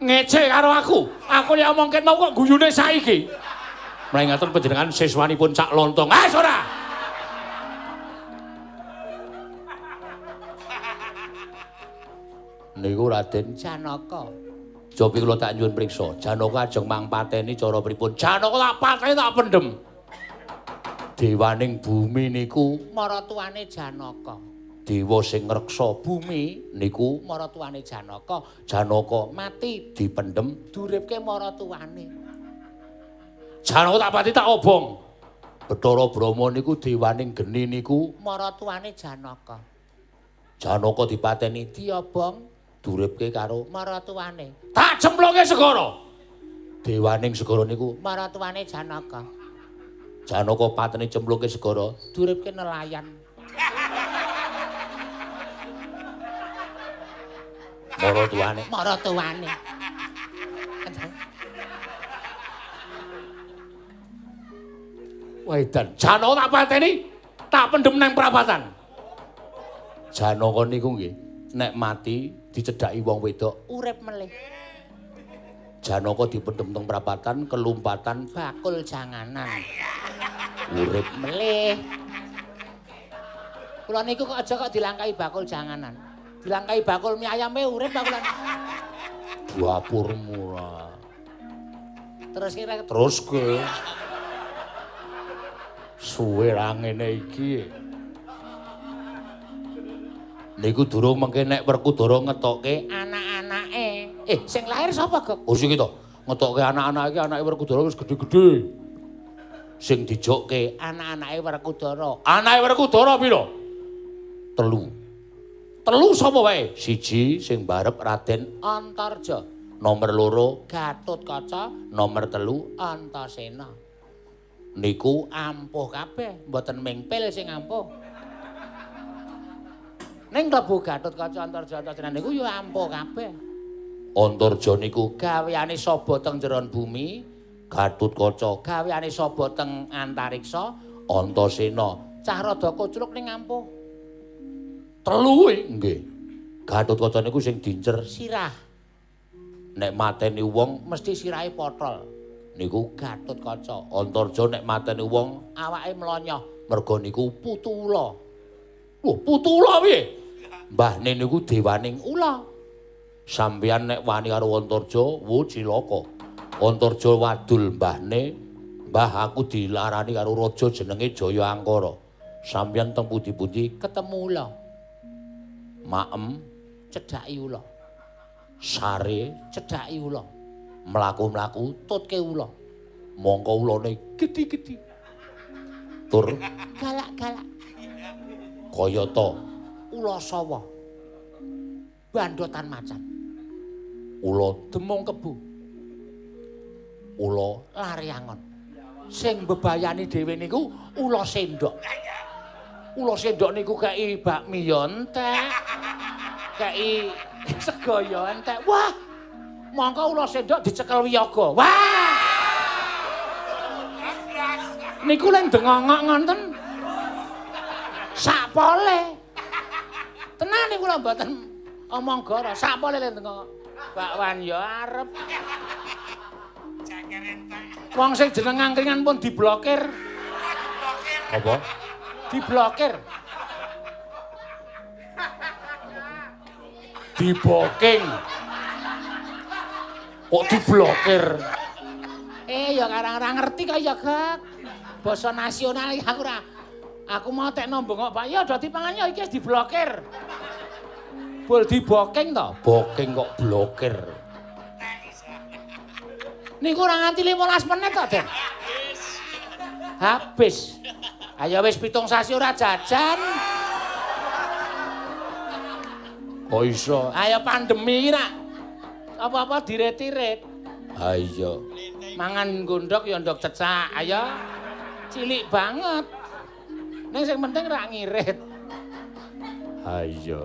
Ngece karo aku. Aku nek omong ket mau kok guyune saiki. Mlayu ngaten panjenengan siswanipun Cak Lontong. Ah, ora. Niku Raden Janaka. Cobi kula tak nyuwun priksa. Janaka ajeng mangpateni cara pripun? Janaka tak pateni tak pendem. Dewaning bumi niku maratuwane Janaka. Dewa sing ngreksa bumi niku maratuwane Janaka. Janaka mati dipendem duripke maratuwane. Janaka tak pati tak obong. Bathara Brahma niku dewaning geni niku maratuwane Janaka. Janaka dipateni diobong duripke karo maratuwane. Tak cemplungke segara. Dewaning segara niku maratuwane Janaka. Janaka pateni cemplungke segara duripke nelayan. Maratuwane. Maratuwane. Wah, edan. Janaka tak pateni, tak pendhem nang prapatan. Janaka niku nggih, nek mati dicedhaki wong wedok urip melih. Janaka dipendhem teng prapatan kelumpatan bakul janganan. Urip melih. Kula niku kok aja kok dilangkahi bakul janganan. Dilangkahi bakul mie ayame urip aku lan. Dapur murah. Terus kira terus ke. Suwe ra ngene iki. Niku durung mengke nek Werkudara ngetokke anak-anake. Sing lahir sapa, Gok? Oh sing to. Ngetokke anak-anake iki anake Werkudara wis gedhe-gedhe. Sing dijokke anak-anake Werkudara. Anake Werkudara pira? 3. 3 sapa wae? 1 sing barep Raden Antarja, nomor 2 Gatotkaca, nomor 3 Antasena. Niku ampuh kabeh, mboten mingpil sing ampuh. Ning klebu Gatotkaca Antarja Antasena niku ya ampuh kabeh. Antarja niku gaweane saba teng jeron bumi, Gatotkaca gaweane saba teng antariksa, Antasena cah rada kocruk ning ampuh. 3 kuwi nggih. Gatotkaca niku sing dincer sirah. Nek mateni wong mesti sirahe potol. Niku Gatotkaca. Antarja nek mateni wong awake mlonyoh merga niku putu ula. Wah, putu ula piye? Mbahne niku dewaning ula. Sampeyan nek wani karo Antarja, wo cilaka. Antarja wadul mbahne, "Mbah, aku dilarani karo raja jenenge Jaya Angkara. Sampeyan teng pundi-pundi ketemu ula." Maem cedhaki ula. Sare cedhaki ula. Mlaku-mlaku tutke ula. Mongko ulane gedhi-gedhi. Tur galak-galak. Kayata ula sawa. Bandotan macan. Ula demung kebu. Ula lariangon. Sing mbebayani dhewe niku ula sendok. Ula sendok niku kei bakmi ya entek. Kei sego ya entek. Wah. Mongko ula sendok dicekel wiyaga. Wah. Niku leng dengongok ngonten. Sak pole. Tenan niku kula mboten omong goro. Sak pole leng dengongok. Bakwan ya arep. Wong sing jeneng angkringan pun diblokir. Apa? Diblokir. Diboking. Kok diblokir? Ya karang ora ngerti kok ya, Gak. Basa nasional iki aku ora. Aku mau tekno bengok, Pak. Ya do dipangan ya iki wis diblokir. Bol diboking to? Boking kok blokir. Niku ora nganti 15 menit to, Den. Habis. Ayo wis 7 sasi ora jajan. Kok iso? Ayo pandemi iki rak. Apa-apa diret-iret. Ha iya. Mangan gondok ya ndok cecak. Ayo. Cilik banget. Ning sing penting rak ngirit. Ha iya.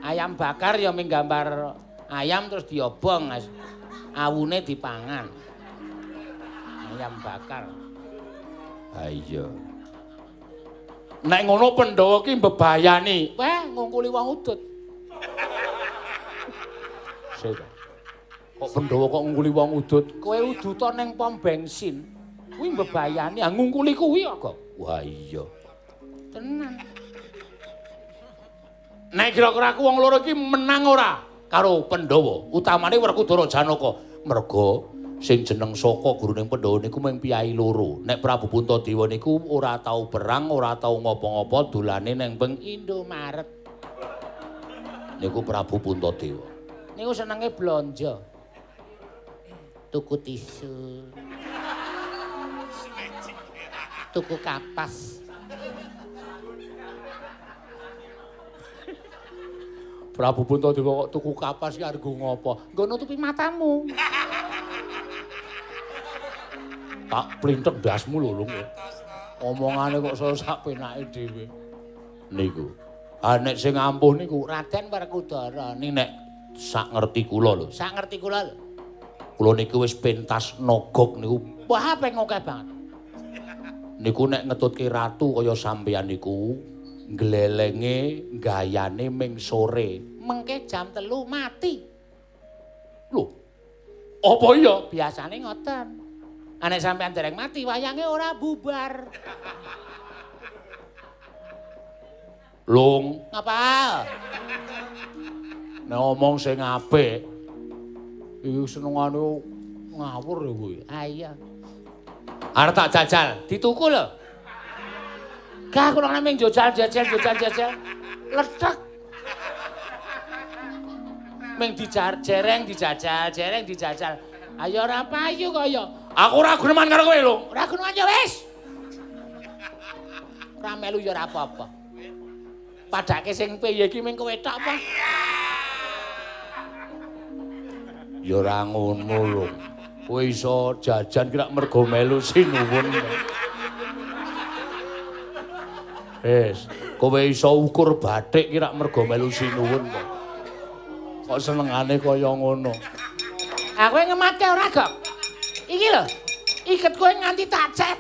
Ayam bakar ya ming gambar ayam terus diobong. Awune dipangan. Ayam bakar. Ha iya. Nek ngono Pandhawa ki mbebayani. Wah, ngungkuli wong udut. Sik. Kok Pandhawa kok ngungkuli wong udut? Kowe uduta ning pom bensin. Kuwi mbebayani, ah ngungkuli kuwi kok. Wah iya. Tenan. Nek kira-kira aku wong loro iki menang ora karo Pandhawa, utamane Werkudara Janaka. Merga sing jeneng Saka guruning Pandhawa niku mung piyai loro. Nek Prabu Puntadewa niku ora tau perang, ora tau ngopo-ngopo, dolane nang ping Indomaret. Niku Prabu Puntadewa. Niku senenge blonjo. Tuku tisu. Tuku kapas. Prabu Puntadewa kok tuku kapas ki arep ngopo? Nggo nutupi matamu. Tak plintek ndasmu lho, Lung. Omongane kok saya sak penake dhewe. Niku. Ha nek sing ampuh niku Raden Werkudara. Ning nek sak ngerti kula lho. Sak ngerti kula lho. Kula niku wis pentas nogok niku. Wah, ping akeh banget. Niku nek ngetutke ratu kaya sampeyan niku glelenge gayane ming sore. Mengke jam 3 mati. Lho. Apa iya? Biasane ngoten. Nek sampeyan dereng mati wayange ora bubar. Lung, ngapa? Nek ngomong sing apik. Iki senengane ngawur ya kowe. Ah iya. Arep tak jajal, dituku lho. Gah kula nek ming jajal jajal jajal jajal. Lethek. Ming dijar jereng dijajal, jereng dijajal. Ayo ora payu kaya. Aku ora guneman karo kowe lho. Ora guneman ya wis. Ora melu ya ora apa-apa. Padake sing piye iki ming kowe tok apa? Ya ora ngono lho. Kowe iso jajan kira mergo melu sinuwun. Wis, kowe iso ukur bathik kira mergo melu sinuwun kok. Kok senengane kaya ngono. Ah kowe ngematke ora, Gok? Iki lho. Iket kowe nganti tak cet.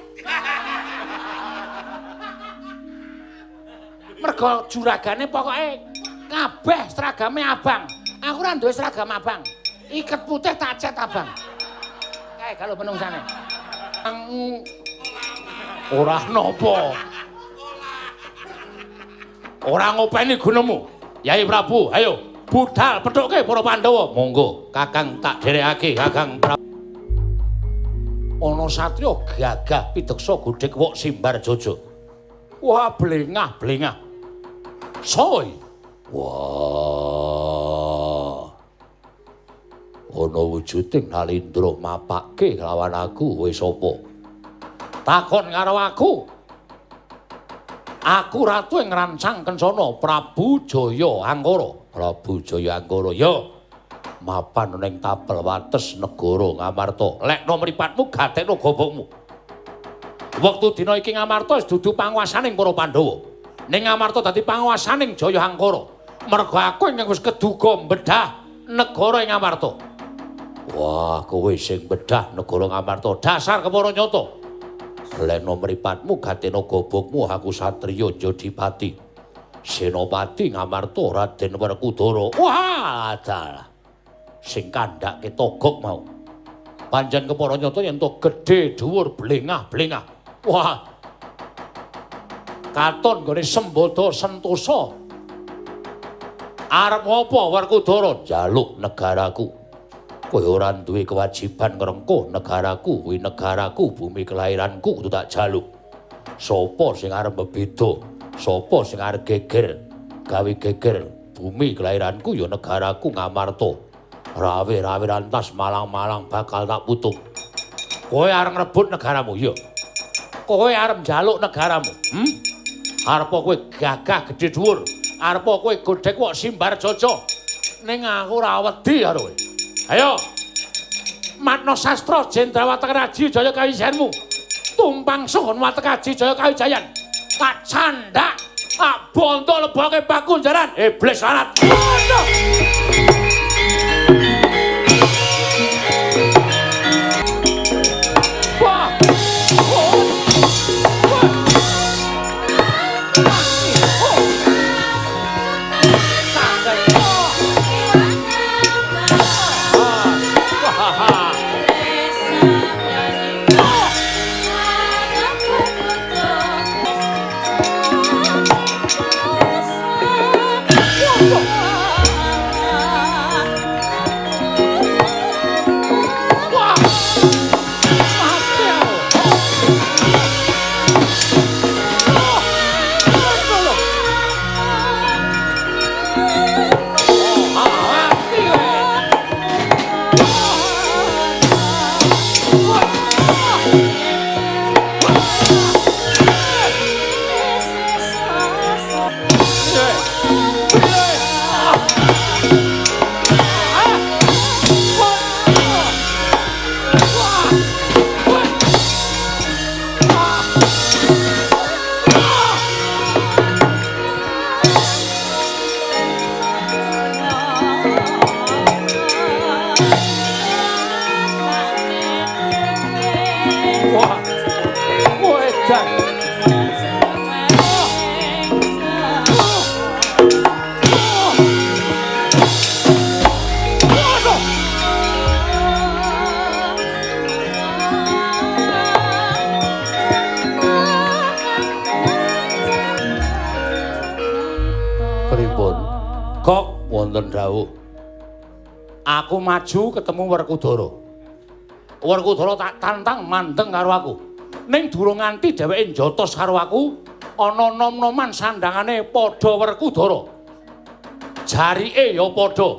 Mergo juragane pokoke kabeh seragame abang. Aku ora duwe seragam abang. Iket putih tak cet abang. Kae galo penungsane. Ora napa. Ora ngopeni gunemu. Yai Prabu, ayo budal pethukke para Pandhawa. Monggo, Kakang tak dherekake, Kakang Prabu. Ana satriya gagah pideksa godhek wok simbar jojo. Wah, blengah-blengah. Soy. Wah. Ana wujuding Nalindra mapake lawan aku kowe sapa? Takon karo aku. Aku ratu ing ngrancang kencana Prabu Jaya Angkara. Prabu Jaya Angkara ya mapan ning tapel wates negara Ngamarta. Lekno mripatmu gatekno gobokmu. Wektu dina iki Ngamarta wis dudu panguwasaning para Pandhawa. Ning Ngamarta dadi panguwasaning Jaya Angkara. Merga aku ingkang wis keduga mbedah negara ing Ngamarta. Wah, kowe sing mbedah negara Ngamarta dasar kepara nyata. Leno mripatmu gatena gobokmu aku satriya Jodipati. Senopati Ngamarta Raden Werkudara. Wah, dalah. Sing kandhake togok mau. Pancen kepara nyata yen to gedhe dhuwur blengah-blengah. Wah. Katon nggone sembada sentosa. Arep apa Werkudara? Njaluk negaraku. Kowe ora duwe kewajiban ngrengkuh negaraku, kuwi negaraku, bumi kelahiranku kudu tak jaluk. Sapa sing arep bebeda? Sapa sing arep geger? Gawe geger bumi kelahiranku ya negaraku Ngamarta. Rawe-rawe rantas malang-malang bakal tak putung. Kowe arep ngrebut negaramu ya? Kowe arep njaluk negaramu? Hmm? Arep kowe gagah gedhe dhuwur? Arep kowe godhek wok simbar jojo? Ning aku ora wedi karo kowe. Ayo. Matno Sastra Jendrawataka Raji Jaya Kawijayanmu. Tumpang suhun Wataka Aji Jaya Kawijayan. Tak candhak, tak bondo leboke pakunjaran. Iblis larat. Wah. Wah. Pripun? Kok wonten dawuh. Aku maju ketemu Werkudara. Werkudara tak tantang mandeng karo aku. Ning durung nganti dheweke njotos karo aku, ana nom-noman sandangane padha Werkudara. Jarike ya padha.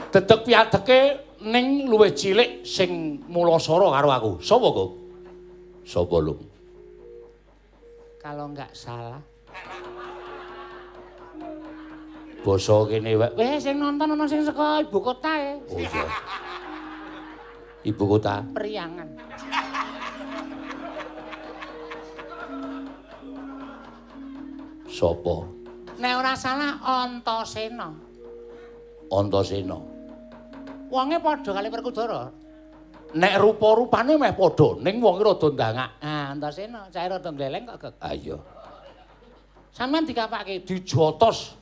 Dedeg piadeke ning luwih cilik sing mulasara karo aku. Sapa, Kok? Sapa, Lung? Kalau enggak salah basa kene wae. Weh, sing nonton ana sing saka ibu kota e. Oh iya. Ibu kota Priangan. Sapa? Nek ora salah Antasena. Antasena. Wonge padha kali Werkudara. Nek rupa-rupane meh padha, ning wonge rada ndangak. Ah, Antasena, cahe rada gleleng kok, Gek. Ah iya. Sampeyan dikapake dijotos.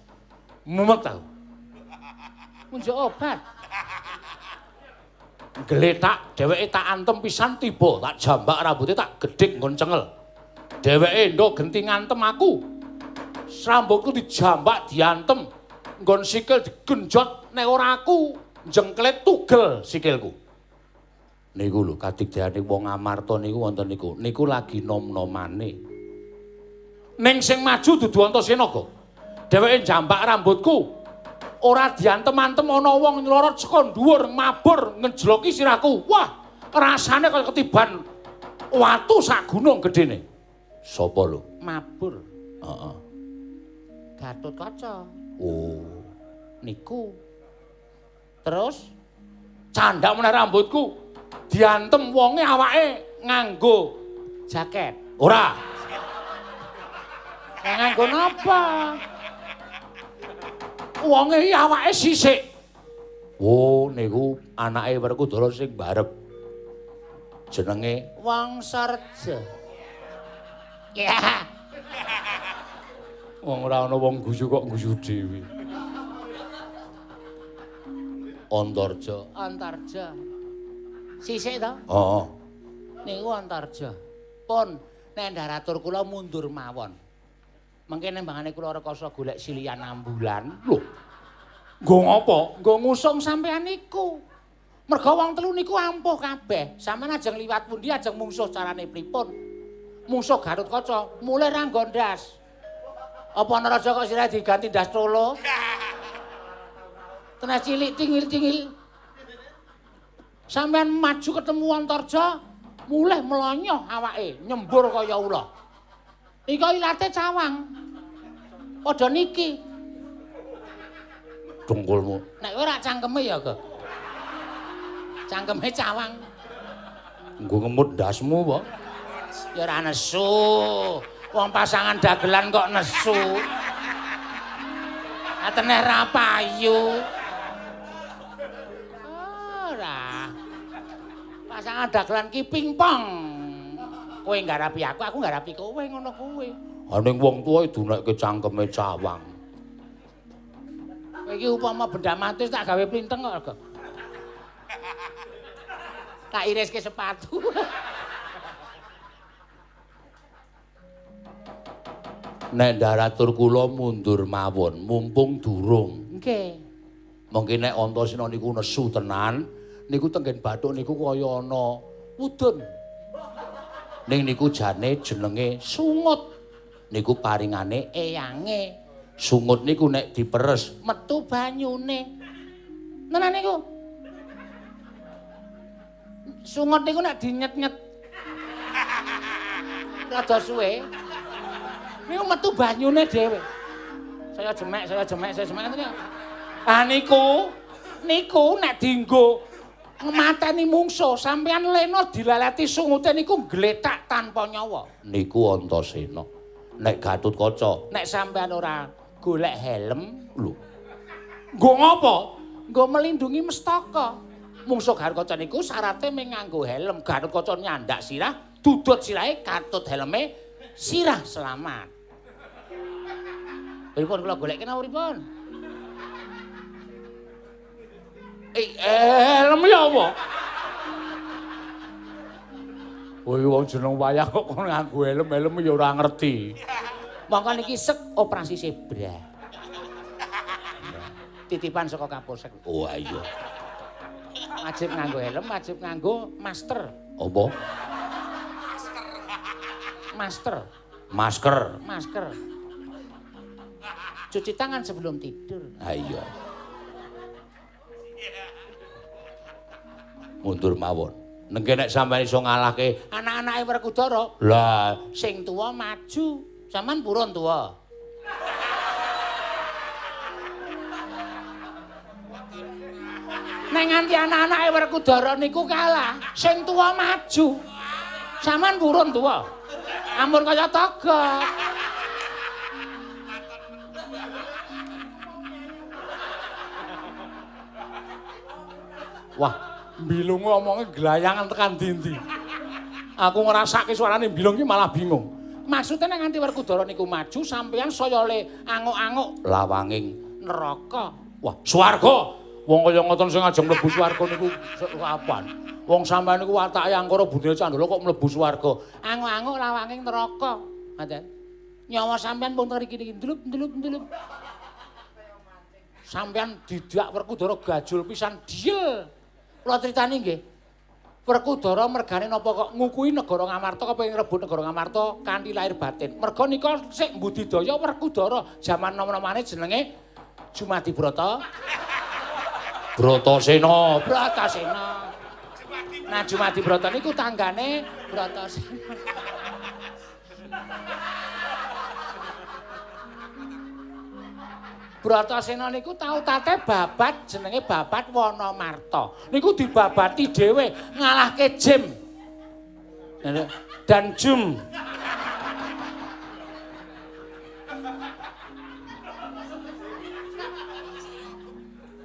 Mumet aku. Munjuk obat. Gletak dheweke tak antem pisan tiba, tak jambak rambuté tak gedhik nggon cengel. Dheweke ndo genti ngantem aku. Rambutku dijambak diantem, nggon sikil digenjot, nek ora aku jengklet tugel sikilku. Niku lho kadigdayane wong Amarta niku wonten niku. Niku lagi nom-nomane. Ning sing maju dudu Antasena kok. Dheweke njambak rambutku. Ora diantem-antem ana wong nylorot saka dhuwur mabur ngejloki sirahku. Wah, rasane kaya ketiban watu sak gunung gedene. Sapa lho? Mabur. Heeh. Gatotkaca. Oh, niku. Terus candak meneh rambutku. Diantem wonge awake nganggo jaket. Ora. Nganggo napa? Wonge iki awake sisik. Oh, niku anake Werkudara sing barep. Jenenge Wangsarja. Ya. Wong ora ana wong guyu kok guyu dhewe. Antarja. Antarja. Sisik to? Heeh. Niku Antarja. Pun nek ndaratur kula mundur mawon. Mengke nembangane kula rekasa golek silian ambulan. Lho. Nggo ngopo? Nggo ngusung sampean niku. Merga wong telu niku ampuh kabeh. Sampeyan ajeng liwat pundi ajeng mungsuh carane pripun? Mungsuh Gatotkaca mulih ra nggo ndas. Apa ana raja kok sirahe diganti ndas tolo? Teneh cilik tingil-tingil. Sampeyan maju ketemu Antarja, mulih mlonyoh awake, nyembur kaya ula. Ika ilate cawang. Padha niki. Dengkulmu. Nek kowe rak cangkeme ya, Gek. Cangkeme cawang. Nggo ngemut ndasmu apa? Ya ora nesu. Wong pasangan dagelan kok nesu. Ateneh ra payu. Ora. Pasangan dagelan ki pingpong. Kowe nggarapi aku, aku nggarapi kowe ngono kuwi. Ha ning wong tuwa dunekke cangkeme cawang. Kowe iki upama benda mati tak gawe plinteng kok, Gek. Tak iriske sepatu. Nek ndaratur kula mundur mawon, mumpung durung. Nggih. Mengki nek Antasena niku nesu tenan, niku tenggen bathuk niku kaya ana mudhun. Ning niku jane jenenge sungut. Niku paringane eyange. Sungut niku nek diperes metu banyune. Tenan niku. Sungut niku nek dinyet-nyet rada suwe niku metu banyune dhewe. Saya jemek, saya jemek, saya jemek ngoten. Ah niku, niku nek dienggo ngemateni mungsuh, sampeyan lena dilaleti sungute niku gletak tanpa nyawa. Niku Antasena. Nek Gatotkaca, nek sampeyan ora golek helm, lho. Nggo ngopo? Nggo melindungi mestaka. Mungsuh Gatotkaca niku syarate mung nganggo helm. Gatotkaca nyandak sirah, dudut sirahe katut helme, Sirah selamat. Pripun kula golekke napa pripun? Helm ya apa? Woi wong jeneng wayang kok kon nganggo helm, helm ya ora ngerti. Mongko niki sek operasi zebra. Titipan saka Kapolsek. Oh iya. Wajib nganggo helm, wajib nganggo masker. Apa? Masker. Masker. Masker. Cuci tangan sebelum tidur. Ha iya. Mundur mawon. Nengke nek sampeyan iso ngalahke anak-anake Werkudara. Lah, sing tuwa maju. Sampeyan purun tuwa. Nek nganti anak-anake Werkudara niku kalah, sing tuwa maju. Sampeyan purun tuwa. Ampun kaya togok. Wah, mbilungu omonge glayangan tekan ndi-ndi. Aku ngrasake suarane mbilung iki malah bingung. Maksudnya nek nganti Werkudara niku maju, sampeyan saya le anguk-anguk lawanging neraka. Wah, swarga. Wong kaya ngoten sing ajeng mlebu swarga niku kapan? Wong sampeyan niku watake angkara budaya candala kok mlebu swarga. Anguk-anguk lawanging neraka. Ngoten. Nyawa sampeyan pun ngriki niki ndlup ndlup ndlup. Sampeyan didak Werkudara gajul pisan diel. Kula critani nggih. Werkudara mergane napa kok ngukuhi negara Ngamarta kepengin ngrebut negara Ngamarta kanthi lahir batin. Merga nika sik mbudidaya Werkudara jaman nom-nomane jenenge Jumadi Brata. Bratasena, Bratasena. Nah Jumadi Brata niku tanggane Bratasena. Bratasena niku tau tate babat jenenge babat Wanamarta. Niku dibabati dhewe ngalahke Jim. Dan Jum.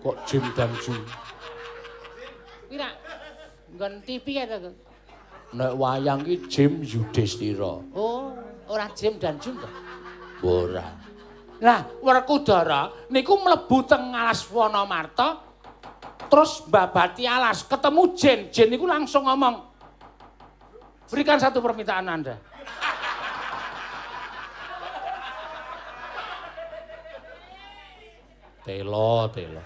Kok Jim dan Jum? Pira? Nggon TV ya to? Nek wayang ki Jim Yudhistira. Oh, ora Jim dan Jum to? Ora. Lah, Werkudara niku mlebu teng alas Wanamarta terus mbabati alas, ketemu jin. Jin niku langsung ngomong, "Berikan satu permintaan Anda." Telo, telo.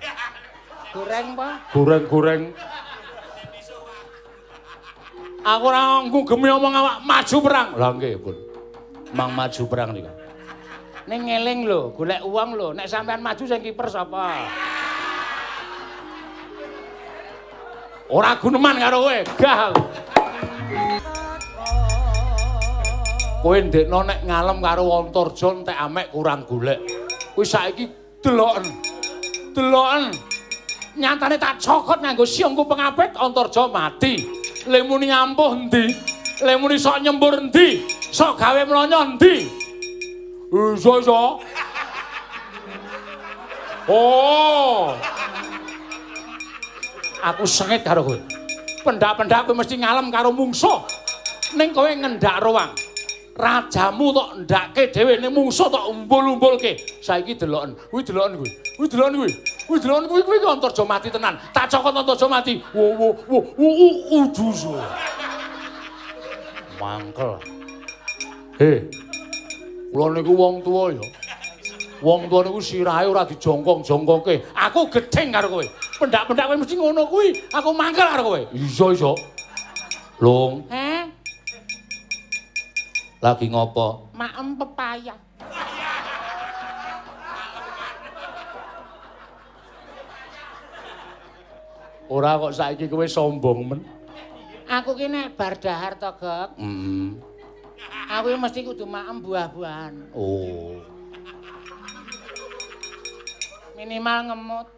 Goreng, Pak? Goreng-goreng. Aku ora nggugemi omong awak maju perang. Lah nggih, Pun. Mang maju perang niku. Ning ngeling lho, golek uang lho. Nek sampean maju sing kiper sapa? Ora guneman karo kowe, gah aku. Kowe ndekno nek ngalem karo Antarja entek amek kurang golek. Kuwi saiki deloken. Deloken. Nyatane tak cokot nganggo siongku pengapit Antarja mati. Le muni ampuh endi? Le muni sok nyembur endi? Sok gawe mlonyo endi? Iso iso. Oh. Aku sengit karo kowe. Pendak-pendak kowe mesti ngalem karo mungsuh. Ning kowe ngendak ruang. Rajamu tok ndake dhewe ning mungsuh tok umbul-umbulke. Saiki deloken. Kuwi deloken kuwi. Kuwi deloken kuwi. Kuwi deloken kuwi kuwi Antarja mati tenan. Tak cokot Antarja mati. Wo wo wo wo uduso. Mangkel. He. Kula niku wong tuwa ya. Wong tuwa niku sirahe ora dijongkong-jongkongke. Aku gething karo kowe. Pendak-pendak kowe mesti ngono kuwi. Aku mangkel karo kowe. Iso iso. Lung. Heh. Lagi ngopo? Maem pepaya. Ora kok saiki kowe sombong men. Aku ki nek bar dahar to, Gok. Heeh. Aku mesti kudu maem buah-buahan. Oh. Minimal ngemut.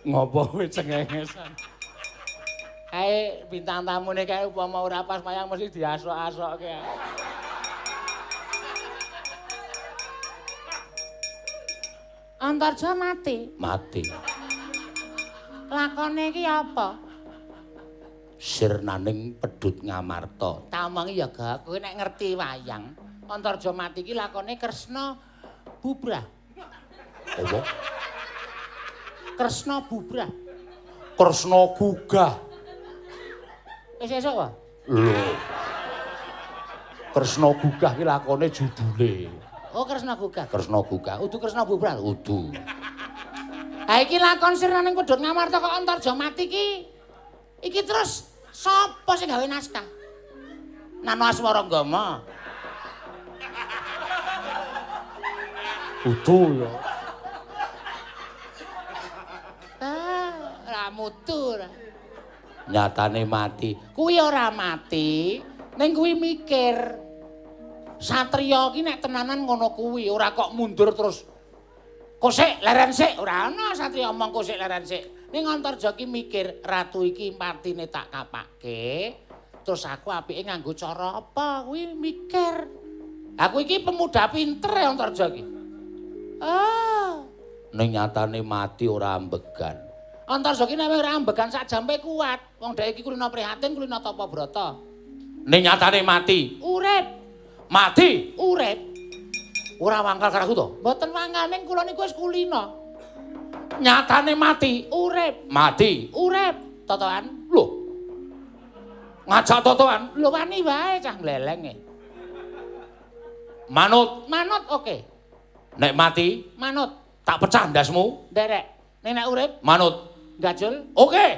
Ngopo kowe cengengesan? Kae bintang tamune kae upama ora pas mayang mesti diasok-asokke. Antarja mati. Mati. Lakone iki apa? Sirnaning Pedhut Ngamarta. Tak omongi ya, Gak, kowe nek ngerti wayang, Antarja mati iki lakone Kresna Bubrah. Apa? Kresna Bubrah. Kresna Gugah. Wis esuk wae. Lho. Kresna Gugah ki lakone judule. Oh, Kresna Gugah. Kresna Gugah. Udu Kresna Bubrah. Udu. Ha iki lakon sirnaning Pedhut Ngamarta kok Antarja mati ki. Iki terus sapa sing gawe naskah? Nano Aswaranggama. Udu ya. Ah, ora mutu ora. Nyatane mati. Kuwi ora mati, ning kuwi mikir. Satriya ki nek tenanan ngono kuwi, ora kok mundur terus kosek leren sik, ora ana satriya omong kosek leren sik. Ning Antarja ki mikir, ratu iki matine tak kapake, terus aku apike nganggo cara apa? Kuwi mikir. Aku iki pemuda pinter ya Antarja ki. Ah, ning nyatane mati ora ambegan. Antarja ki nek ora ambegan sak jampe kuat. Wong dhek iki kulino prihatin, kulino tapa brata. Ning nyatane mati, urip. Mati, urip. Ora wangkal karo aku to? Mboten wangkal, ning kula niku wis kulino. Nyatane mati, urip. Mati, urip. Totoan. Lho. Ngajak totoan? Lho wani wae cah mlelenge. Manut. Manut oke. Nek mati, manut. Tak pecah ndasmu. Nderek. Nek nek urip, manut. Gajul. Oke.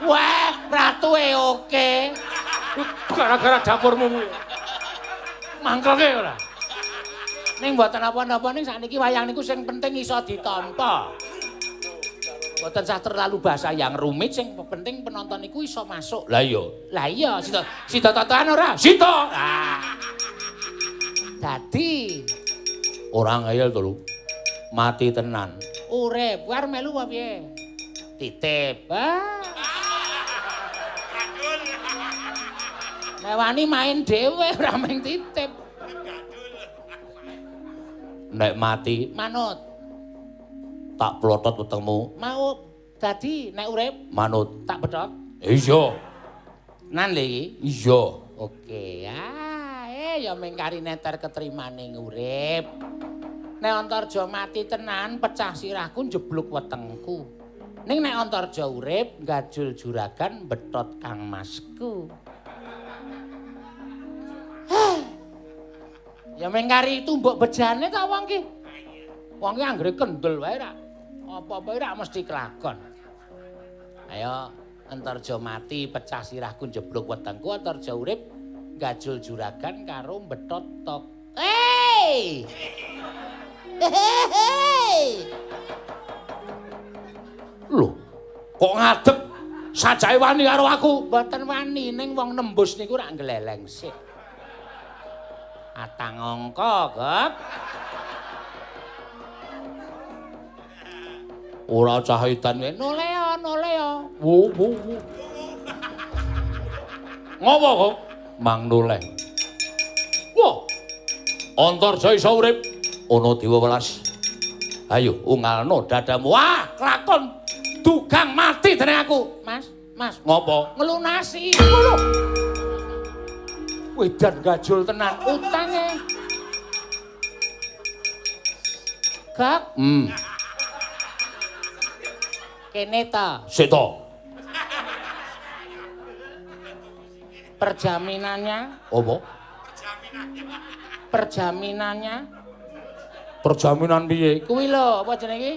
Wah, ratue oke. Gara-gara dapurmu kuwi. Mangkelke ora? Ning mboten napa-napa ning sakniki wayang niku sing penting iso ditampa. Mboten sah terlalu bahasa yang rumit, sing penting penonton niku iso masuk. Lah iya. Lah iya, sida sida totoan ora? Sida. Ah. Dadi ora ngeyel to lho. Mati tenan. Urip, kowe arep melu apa piye? Titip. Ah. Nek wani main dhewe ora mung titip. Nek mati manut. Tak plotot wetengmu. Mau dadi nek urip manut. Tak betot. Iya. Nan lho iki. Iya. Oke. Ah, ya mung kari neter ketrimane urip. Nek Antarja mati tenan pecah sirahku njeblug wetengku. Ning nek Antarja urip gajul juragan betot kang masku. Ya mung kari tumbuk bejane ta wong ki. Wong ki anggere kendel wae ra. Apa-apa ora mesti kelakon. Ayo Antarja mati pecah sirahku njeblug wetengku, Antarja urip gajul juragan karo betot tok. Hei! Hei! Lho, kok ngadeg sajake wani karo aku? Mboten wani, ning wong nembus niku rak ngleleng sik. Atang angka, Gop. Ora cah edan kowe. Noleo, noleo. Wo wo wo. Ngopo kok? Mang noleh. Wah. Antarja iso urip ana dewa welas. Ayo ungalno dadamu. Wah, kelakon dugang mati dening aku. Mas, Mas. Ngopo? Ngelunasi. Lho. Wedan gajul tenan utange. Gak. Kene ta. Sik to. Perjaminannya apa? Perjaminannya. Perjaminan piye? Kuwi lho, apa jenenge iki?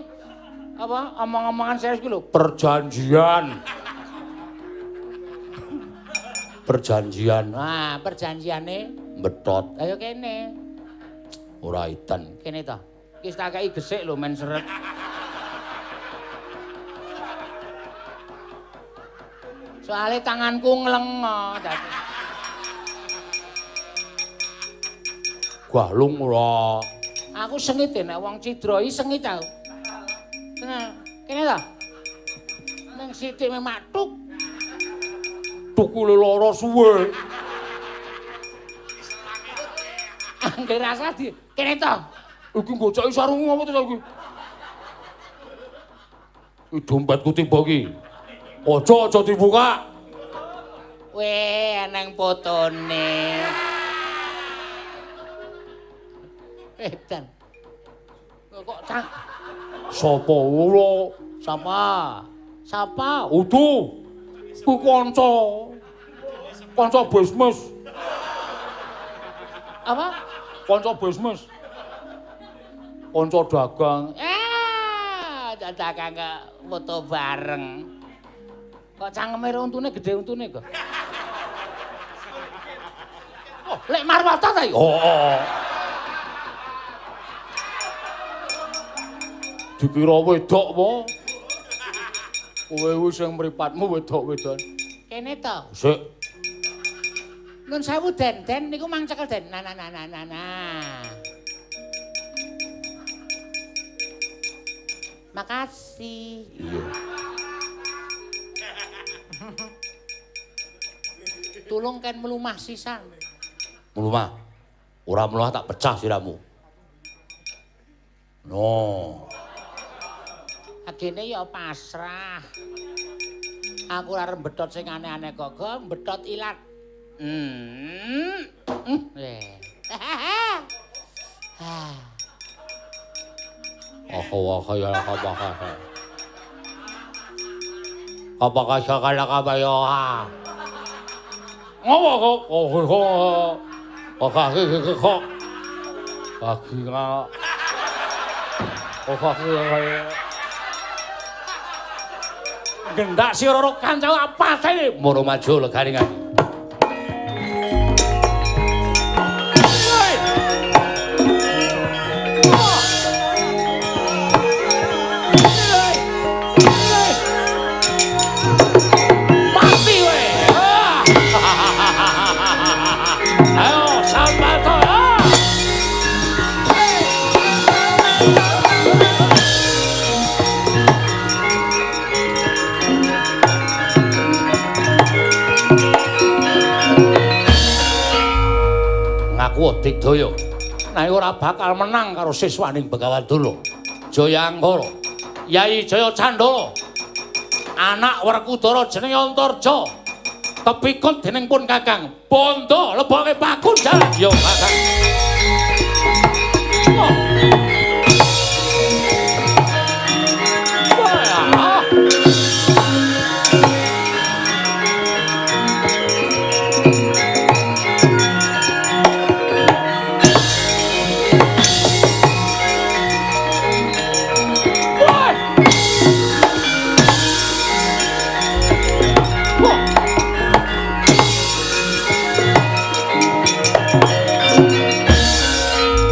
Apa omong-omongan serius kuwi lho? Perjanjian. Perjanjian. Wah, perjanjiane betot. Ayo kene. Ora edan. Kene to. Iki tak kei gesik lho men seret. Soale tanganku nglengo dadi. Galung ora. Aku sengit nek wong cidra iki sengit aku. Nah, kene to. Nang sithik memak tuk. Tukule lara suwe. Anggere rasa di kene to. Iki nggocoki sarungmu apa to saiki? Iki dompetku tiba iki. Aja dibuka. Weh, eneng fotone. Edan. Kok cang. Sapa ora? Sapa? Sapa? Udu. Ku kanca. Kanca bisnis. Apa? Kanca bisnis. Kanca dagang. Dagang kok foto bareng. Kok cangkeme untune gedhe untune kok. Oh, lek Marwata ta iki? Oh. Dikira wedok apa? Kowe wis sing mripatmu wedok-wedon. Kene to. Sik. Nun sewu Den, Den niku mang cekel Den. Nah nah nah nah nah. Nah. Makasih. Iya. Tulung ken mlumah sisan. Mlumah. Ora mlumah tak pecah siramu. No. Agene ya pasrah. Aku ora arep betot sing aneh-aneh kok, betot ilat. Aku ya apa-apa. Apakah sakala kabayo ha? Ngopo kok? Oh kaki kok. Kaki nga. Oh kaki kaya. Gendak si Roro kanca apa sih? Moro maju legaringan. Mati we. Ayo sambato. Ngaku digdaya. Nek ora bakal menang karo siswaning Begawan Durna. Jayangkara, Yai Jaya Candala. Anak Werkudara jenenge Antarja. Tepikut dening pun Kakang. Bondo leboke pakunjaran. Yo Kakang. Oh.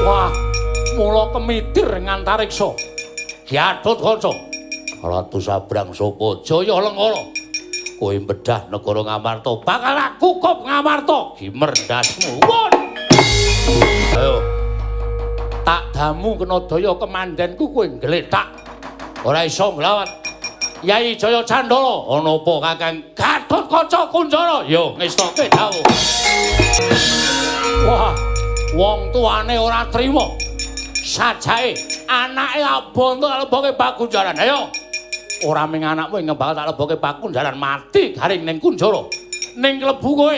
Wah. Kemitir ngantariksa Gatotkaca Ratu Sabrang Sopo Jaya Lengkara kowe bedah negara Ngamarta bakal aku kukup Ngamarta gimer ndasmu. Ayo tak damu kena daya kemandenku kowe nggletak ora iso nglawan Yai Jaya Candala. Ana apa Kakang Gatotkaca Kunjara? Yo ngestoke dawuh. Wah, wong tuane ora trima. Sajake anake abonto tak leboke pakunjaran. Ayo. Ora ming anakmu ing bakal tak leboke pakunjaran mati garing ning kunjara. Ning klebu kowe.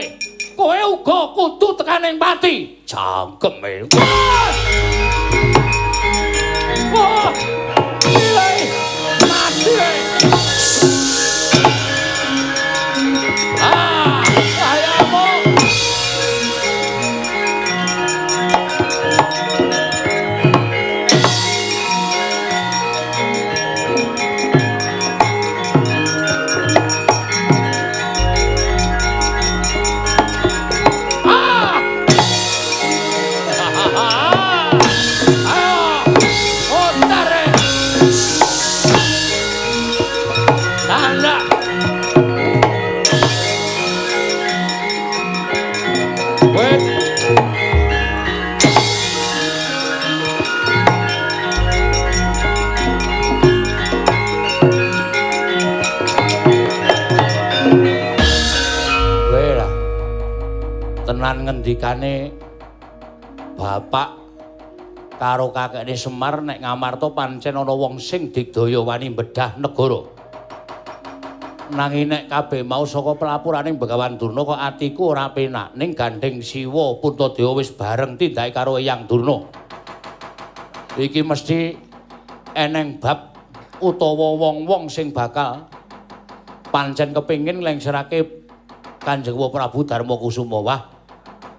Kowe uga kudu tekan ning pati. Cangkeme. Wah. Mati. Ah, ayamu. Tenan ngendikane Bapak Karo kakekne Semar nek Ngamarta pancen ana wong sing digdaya wani bedah negara. Nanging nek kabeh mau saka pelapuraning Begawan Durna kok atiku ora penak. Ning gandeng Siwa Puntadewa wis bareng tindake karo Eyang Durna. Iki mesti eneng bab utawa wong-wong sing bakal pancen kepengin nglengserake Kanjeng Prabu Darma Kusuma. Wah,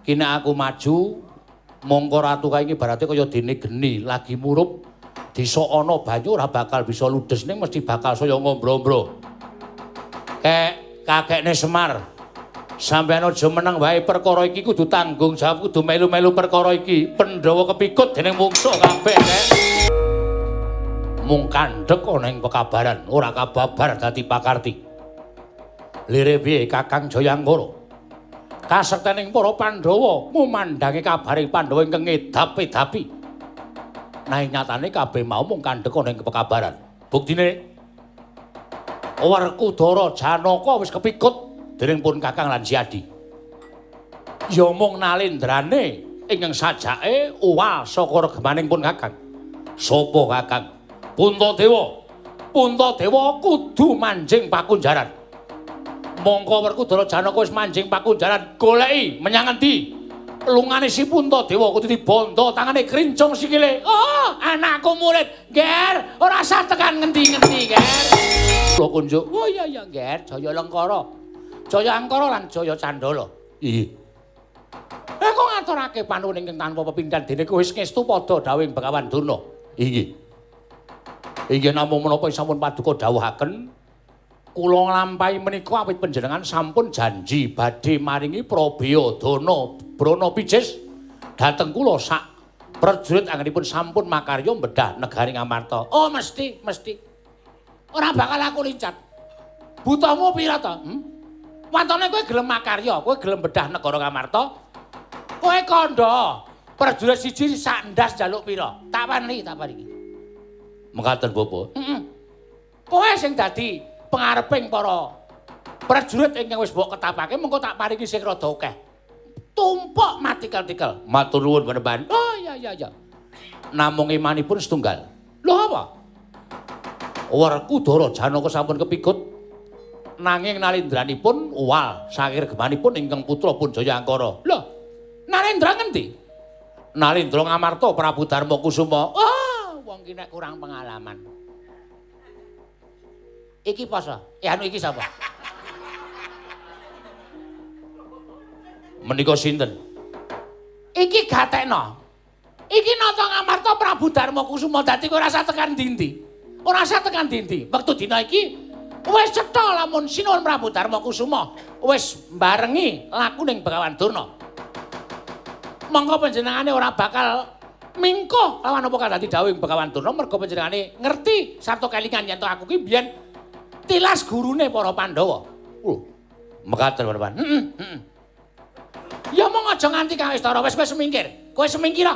ki nek aku maju mongko ratu kae iki ibarate kaya dene geni lagi murup desa ana banyu ora bakal bisa ludes ning mesti bakal saya ngombro-ombro. Kek kakekne Semar, sampeyan aja meneng wae, perkara iki kudu tanggung jawab, kudu melu-melu perkara iki. Pandhawa kepikut dening mungsuh kabeh, Kek. Mung kandhek ana ing pekabaran, ora kababar dadi pakarti. Lire piye Kakang Jayangkara? Kasektening para Pandhawa mumandangi kabaring Pandhawa ingkang ngedap-edapi. Nanging nyatane kabeh mau mung kandhek ana ing pekabaran. Buktine Werkudara Janaka wis kepikut dening pun Kakang lan Siadi. Ya mung nalendrane ingkang sajake uwal saka regemaning pun Kakang. Sapa Kakang? Puntadewa. Puntadewa kudu manjing pakunjaran. Mongko Werkudara Janaka wis manjing pakunjaran, goleki menyang endi? Lungane si Puntadewa kudu dibondo tangane krincung sikile. Oh, anakku murid, Ger, ora usah tekan ngendi-ngendi, Ger. Kula kunjuk. Oh iya iya, Ger, Jaya Lengkara. Jaya Angkara lan Jaya Candala. Iya. Kok ngaturake panuwun ingkang tanpa pepindhan dene kowe wis ngestu padha dawuhing Begawan Durna. Inggih. Inggih namung menapa sampun paduka dawuhaken kula nglampahi menika awit panjenengan sampun janji badhe maringi prabeya dana brana picis dhateng kula sak prajurit anggenipun sampun makarya bedah negari Ngamarta. Oh mesti, mesti. Ora bakal aku lincat. Butuhmu pira to? Wantone kowe gelem makarya, kowe gelem bedah negara Ngamarta. Kowe kandha prajurit siji sak ndas njaluk pira? Tak paringi, tak paringi. Mekaten Bapak. Heeh. Kowe sing dadi pengareping para prajurit ingkang wis mbok ketapake mengko tak paringi sing rada akeh. Tumpuk matikel-tikel. Matur nuwun Panembahan. Oh iya iya iya. Namung imanipun setunggal. Lho apa? Werkudara Janaka sampun kepikut nanging nalindranipun uwal saking regemanipun ingkang putra pun Jaya Angkara. Lho, Nalindra ngendi? Nalindra Ngamarta Prabu Darma Kusuma. Oh, wong ki nek kurang pengalaman. Iki poso. Anu iki sapa? Menika sinten? Iki gatekno. Iki nata Ngamarta Prabu Darma Kusuma dadi kowe ora usah tekan ndi-ndi. Ora usah tekan ndi-ndi. Wektu dina iki wis cetha lamun Sinuwun Prabu Darma Kusuma wis mbarengi lakuning Begawan Durna. Monggo panjenengane ora bakal mingkuh lawan apa kang dadi dawuhing Begawan Durna merga panjenengane ngerti sarta kelingan yen to aku ki biyen tilas gurune para Pandhawa. Mekaten Panembahan. Heeh, heeh. Ya mong aja nganti kang Wistara wis wis semingkir. Kowe semingkira.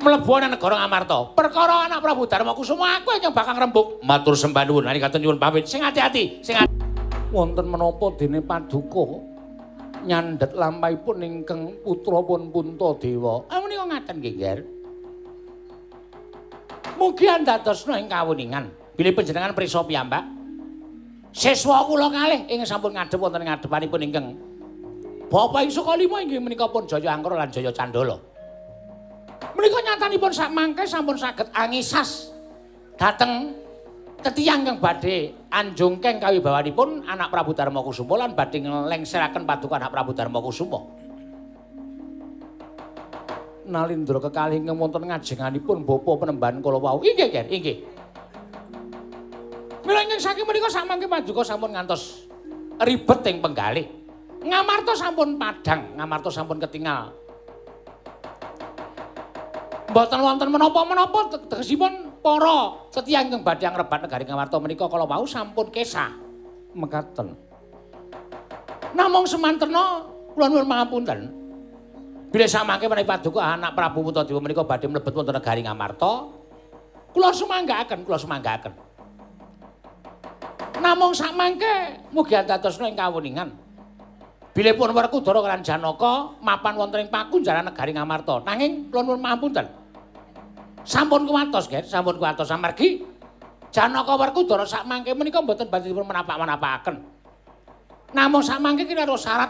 Mlebu ana negara Ngamarta. Perkara anak Prabu Darma Kusuma aku ingkang bakal ngrembug. Matur sembah nuwun. Nalika nyuwun pamit. Sing ati-ati, sing wonten menapa dene paduka nyandhet lampahipun ingkang putra pun Puntadewa. Ah menika ngaten nggih, Nger. Mugi andadosna ing kawuningan. Bilih panjenengan prisa piyambak. Siswa kula kalih ingkang sampun ngadhep wonten ngadepanipun ingkang Bapak ing Sukalima inggih menika pun Jaya Angkara lan Jaya Candala. Menika nyatanipun sak mangke sampun saged angisas dhateng tetiyang ingkang badhe anjungkeng kawibawanipun anak Prabu Darma Kusuma lan badhe nglengseraken paduka anak Prabu Darma Kusuma. Nalindra kekalih ingkang wonten ngajenganipun bapa Panembahan kala wau. Inggih, Nger, inggih. Mila ingkang saking menika sak mangke paduka sampun ngantos ribet ing penggalih. Ngamarta sampun padhang, Ngamarta sampun ketingal. Mboten wonten menapa-menapa tegesipun para setiyang ingkang badhe ngrebat negari Ngamarta menika kala wau sampun kesah. Mekaten. Namung semantena kula nuwun pangapunten. Bilih samangke menawi paduka anak Prabu Puntadewa menika badhe mlebet wonten negari Ngamarta, kula sumanggaaken, kula sumanggaaken. Namung samangke mugi andadosna ing kawuningan. Bilih pun Werkudara lan Janaka mapan wonten ing pakunjaran negari Ngamarta. Nanging kula nuwun pangapunten. Sampun kuwatos, Ger, sampun kuwatos amargi Janaka Werkudara sak mangke menika mboten badhe dipun menapak-menapakaken. Namung sak mangke kira syarat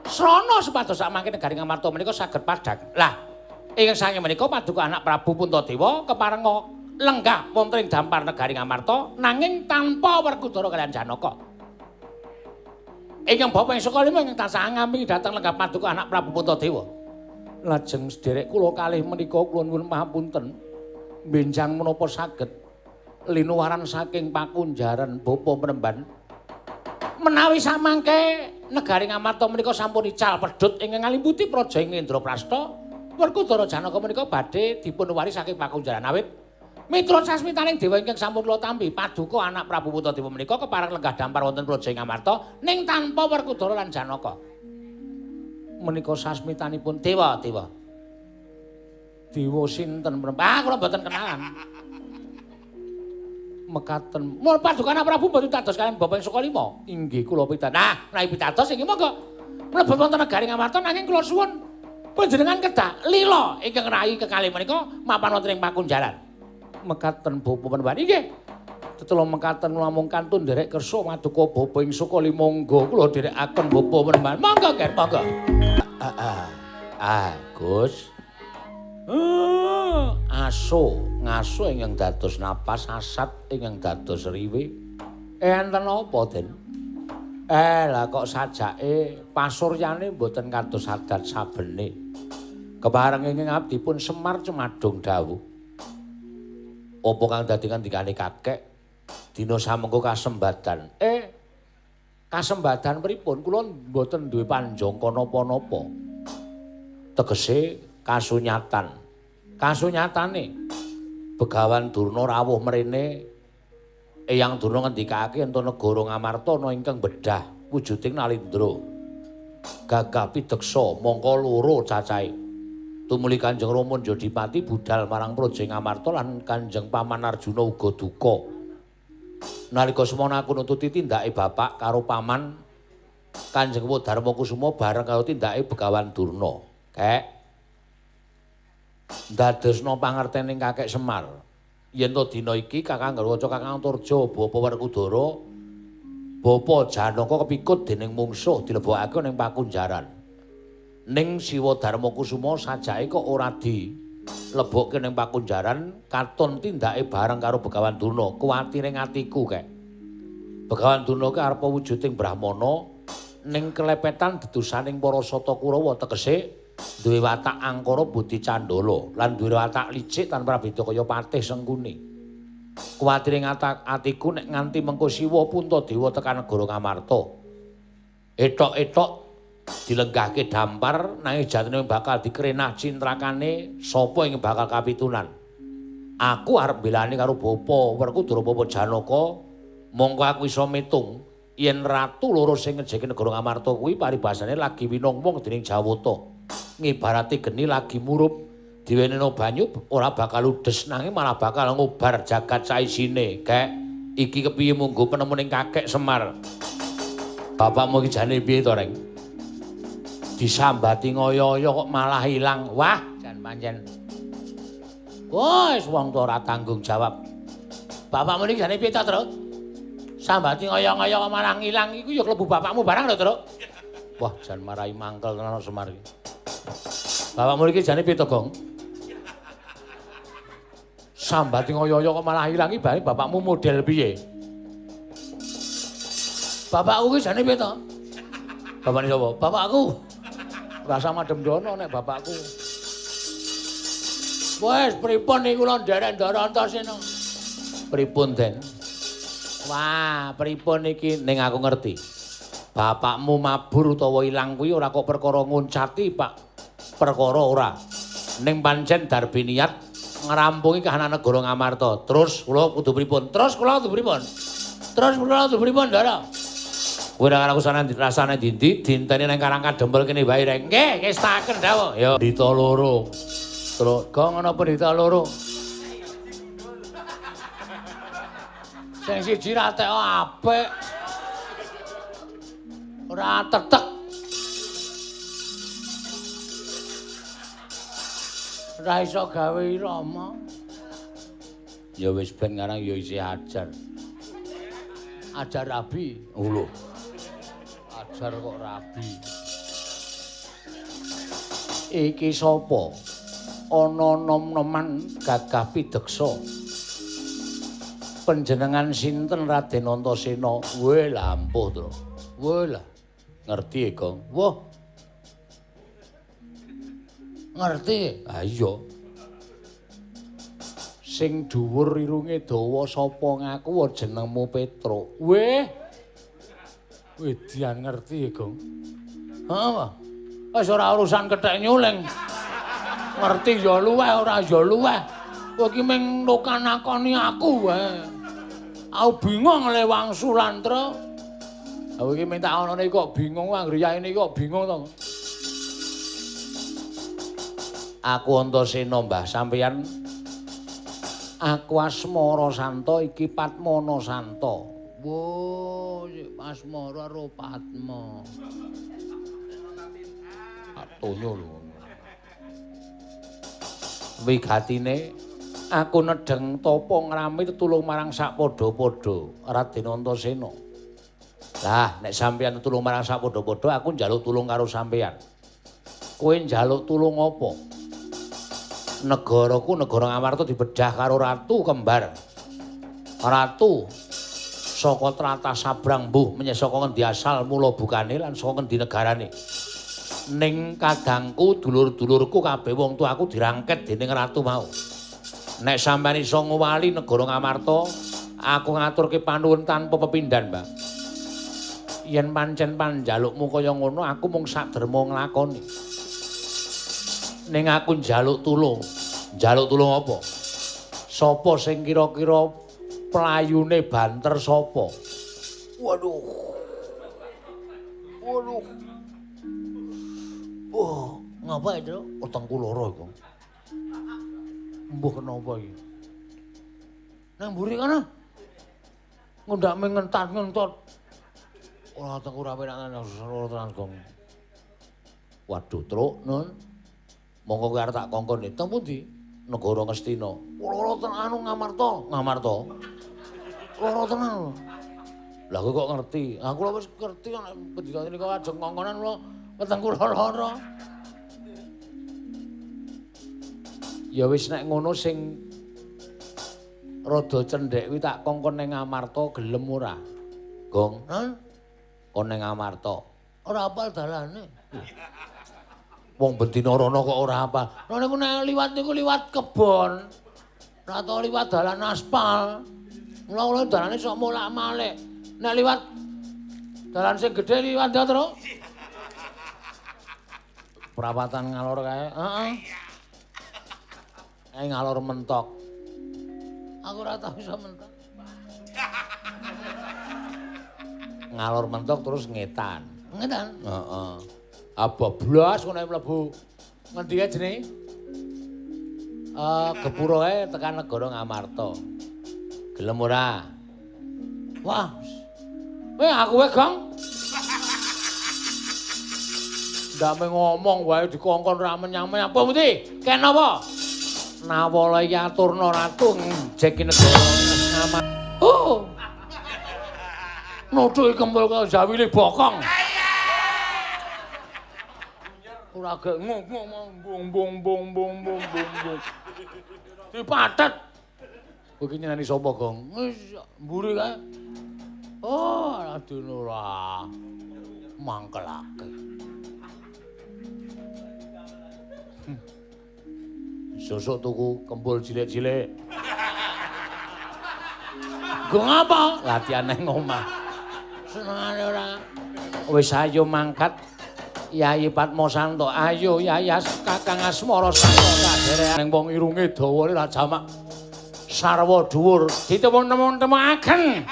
srana supados sak mangke negari Ngamarta menika saged padhang. Lah, ingkang saking menika paduka anak Prabu Puntadewa keparenga lenggah wonten ing dampar negari Ngamarta nanging tanpa Werkudara kaliyan Janaka. Ingkang bapa ing Sukalima ingkang tansah ngampingi dhateng lenggah paduka anak Prabu Puntadewa. Lajeng sederek kula kalih menika kula nyuwun pahapunten benjang menapa saged linuwaran saking pakunjaran bapa Mremban. Menawi samangke negari Ngamarta menika sampun ical pedhut ingkang ngalimputi praja ing Indraprasta, Werkudara Janaka menika badhe dipunwari saking pakunjaran. Awit miturut sasmitaning dewa ingkang sampun kula tampi, paduka anak Prabu Puntadewa menika kepareng lenggah dampar wonten praja ing Ngamarta ning tanpa Werkudara lan Janaka. Menika sasmitanipun dewa, dewa. Dewa sinten Mremban? Ah, kula mboten kenalan. Mekaten. Mul paduka anak Prabu mboten pitados kaliyan bapa ing Sukalima. Inggih kula pitados. Nah, menawi pitados inggih monggo mlebet wonten negari Ngamarta nanging kula suwun panjenengan kedah lila ingkang rayi kekalih menika mapan wonten ing pakunjaran. Mekaten bapa Mremban. Inggih. Tetela mekaten namung kantun nderek kersa maduka bapa ing Sukalima monggo kula dherekaken bapa Mremban. Monggo Ger, monggo. Ah, Gus. Aso, ngaso ingkang dados napas, asat ingkang dados riwe. Enten apa, Den? Lah kok sajake pasuryane mboten kados adat sabene. Kepareng ingkang abdi pun Semar cumadung dawuh. Apa kang dadi ngendikane kakek? Dina samengko kasembadan. Kasembadan pripun? Kula mboten duwe panjangka napa-napa. Tegese kasunyatan. Kasunyatane Begawan Durna rawuh mrene, Eyang Durna ngendikake yen to negara Ngamarta ana ingkang bedah wujuding Nalindra. Gagah pideksa mangka loro cacahe. Tumuli Kanjeng Rama Njodipati budal marang praja Ngamarta lan Kanjeng Paman Arjuna uga duka. Nalika semono aku nututi tindake bapak karo paman Kanjeng Darma Kusuma bareng karo tindake Begawan Durna. Kek ndadosna pangertening kakek Semar yen to dina iki Kakang Garwaca, Kakang Antarja, Bapa Werkudara, Bapa Janaka kepikut dening mungsuh dilebokake ning pakunjaran. Ning Siwa Darma Kusuma sajake kok ora dilebokke ning pakunjaran, katon tindake bareng karo Begawan Durna. Kuwatire atiku kek. Begawan Durna ki arep wujuding Brahmana ning kelepetan dedusaning para Sata Kurawa, tegese duwe watak angkara budi candala lan duwe watak licik tanpa prabeda kaya patih Sengkuni. Kuwatire atiku nek nganti mengko Siwa Puntadewa tekan negara Ngamarta. Etok-etok dilenggahke dampar nanging jatine bakal dikrenah cintrakane sapa ing bakal kapitunan. Aku arep mbelani karo bapa Werkudara, bapa Janaka, mongko aku iso mitung yen ratu loro sing ngejeki negara Ngamarta kuwi paribasane lagi winongmong dening Jawata. Ngibarate geni lagi murup diwenehno banyu ora bakal ludes nanging malah bakal ngobar jagat saisine. Kek iki kepiye munggo penemuning kakek Semar? Bapakmu iki jane piye to, Reng? Disambati ngoyo-oyo kok malah ilang. Wah, jan pancen. Wis wong tuwa ora tanggung jawab. Bapakmu iki jane piye to, Truk? Sambati ngoyo-ngoyo kok malah ngilang iku ya klebu bapakmu barang lho, Truk. Wah, jan marai mangkel tenan Semar iki. Bapakmu iki jane piye to, Gong? Sambati ngoyo-oyo kok malah ilang iki bapakmu model piye? Bapakku iki jane piye to? Bapakne sapa? Bapakku. Rasa madem dono nek bapakku. Wes pripun niku kula nderek ndara Antasena? Pripun, Den? Wah, pripun iki ning aku ngerti. Bapakmu mabur utawa ilang kuwi ora kok perkara nguncati, Pak. Perkara ora. Ning pancen darbe niat ngrampungi kahanan negara Ngamarta. Terus kula kudu pripun? Terus kula kudu pripun? Terus kula kudu pripun, Ndara? Kowe ora aku sana rasane dindi, dinteni nang Karang Kadempel kene wae rek. Nggih, ngestaken dawuh. Ya, pendhita loro. Terus gong ana pendhita loro. Sing siji ra teko apik. Ora tetek. Ora iso gawe irama. Ya wis ben ngarang ya isih ajar. Ajar rabi. Oh lho. Ajar kok rabi. Iki sapa? Ana nom-noman gagah pideksa. Panjenengan sinten Raden Antasena? Weh lampuh to. Weh lah. Ngerti Gong? Wah. Ngerti? Ha iya. Sing dhuwur irunge dawa sapa ngaku jenengmu Petruk. Weh. Wedian ngerti Gong. Heeh. Wis ora urusan kethek nyuling. Ngerti ya luweh ora ya luweh. Kowe iki mung nukanakoni aku wae. Aku bingung le wangsulan, Tru. Aku iki minta onone kok bingung, anggere yaene kok bingung to. Aku Antasena, Mbah, sampeyan aku Asmara Santa iki Padmana Santa. Wo, Asmara karo Padma. Atonyo lho. Wigatine aku nedheng tapa ngrami tetulung marang sak padha-padha Raden Antasena. Lah, nek sampeyan tetulung marang sak padha-padha aku njaluk tulung karo sampeyan. Kowe njaluk tulung apa? Negaraku negara Ngamarta dibedah karo ratu kembar. Ratu saka tlatah Sabrang mbuh menyah saka ngendi asal mula bukane lan saka ngendi negarane. Ning kadangku dulur-dulurku kabeh wong tuaku dirangket dening ratu mau. Nek sampeyan iso ngwali negara Ngamarta, aku ngaturke panuwun tanpa pepindhan, Mbah. Yen pancen panjalukmu kaya ngono, aku mung saderma nglakoni. Ning aku njaluk tulung. Njaluk tulung apa? Sapa sing kira-kira playune banter sapa? Waduh. Waduh. Oh, ngapa itu? Wetengku lara iku. Mbuh kenapa iki? Nang mburi kono. Ngundak mengentat-ngentot. Ora wetengku ora penak lara tenan, Gong. Waduh, Truk, Nun. Monggo kowe arep tak kongkon. Teng pundi? Negara Ngastina. Lara tenan anu Ngamarta, Ngamarta. Lara tenan. Lah kowe kok ngerti? Aku lho wis ngerti nek pendhita nika ajeng kongkonan kula wetengku lara. Ya wis nek ngono sing rada cendhek kuwi tak kongkon ning Ngamarta gelem ora? Gong. Hah? Kon ning Ngamarta. Ora apal dalane. Wong bendina rono kok ora apal. Lha niku nek liwat niku liwat kebon. Ora tau liwat dalan aspal. Mula kula dalane sok molak-malik. Nek liwat dalan sing gedhe liwat ya, Tru. Perawatan ngalor kae. Heeh. Kae ngalor mentok. Aku ora tau iso mentok. Ngalor mentok terus ngetan. Ngetan? Heeh. Abablas ngono mlebu. Ngendi kae jenenge? Gepura kae tekan negara Ngamarta. Gelem ora? Wah. Weh aku wae, Gong. Ndak ngomong wae dikongkon ra menyang-menyang. Apa mesti? Ken apa? Nawala iki aturna ratu njeki negara Ngamarta. Oh. Nuthuki kempul kaya jawile bokong. Ora gek ngomong bung bung bung bung bung bung. Dipatet. Kowe iki nyeneni sapa, Gong? Wis mburi kae. Oh, Raden ora mangkelake. Sosok tuku kempul cilik-cilik. Gong apa? Latihan nang omah. Senengane ora. Wis ayo mangkat. Yayi Padma Santo, ayo Yayas Kakang Asmara Santo kaderek ning wong irunge dawa ora jamak sarwa dhuwur ditemu-temu-temuaken.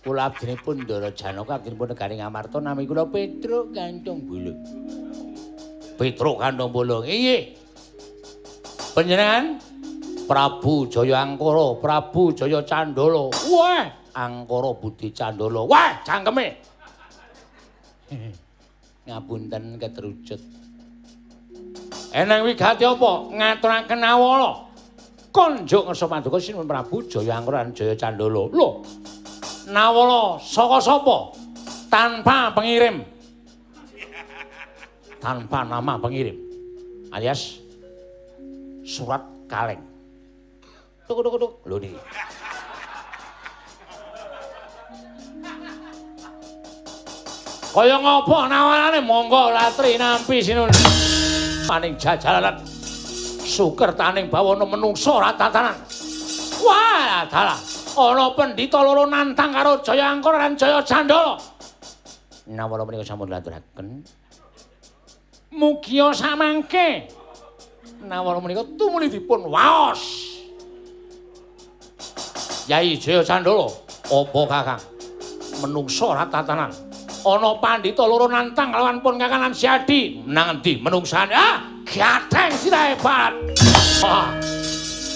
Kula abdinipun Ndara Janaka abdinipun negari Ngamarta nami kula Petruk Kanthong Bolong. Petruk Kanthong Bolong. Inggih. Panjenengan Prabu Jaya Angkara, Prabu Jaya Candala. Wah, Angkara Budi Candala. Wah, cangkeme. Ngapunten ketrucut. Eneng wigati apa? Ngaturaken awala. Konjuk ngersa paduka Sinuwun Prabu Jaya Angkara lan Jaya Candala. Lho. Nawala saka sapa? Tanpa pengirim. Tanpa nama pengirim. Alias surat kaleng. Tuk tuk tuk. Lho niki. Kaya ngopo nawalane monggo latri nampi sinun. Paning jajalanan sukertaning bawana menungsa ora tatanan. Wah, dalah ana pendhita loro nantang karo Jaya Angkara lan Jaya Candala. Nawala menika sampun laturaken. Mugia samangke nawala menika tumuli dipun waos. Yai Jaya Candala, apa Kakang? Menungsa ora tatanan. Ana pandhita loro nantang lawan pun Kakang lan Siadi. Nang endi menungsane? Ah, gatheng sirahe hebat. Ah,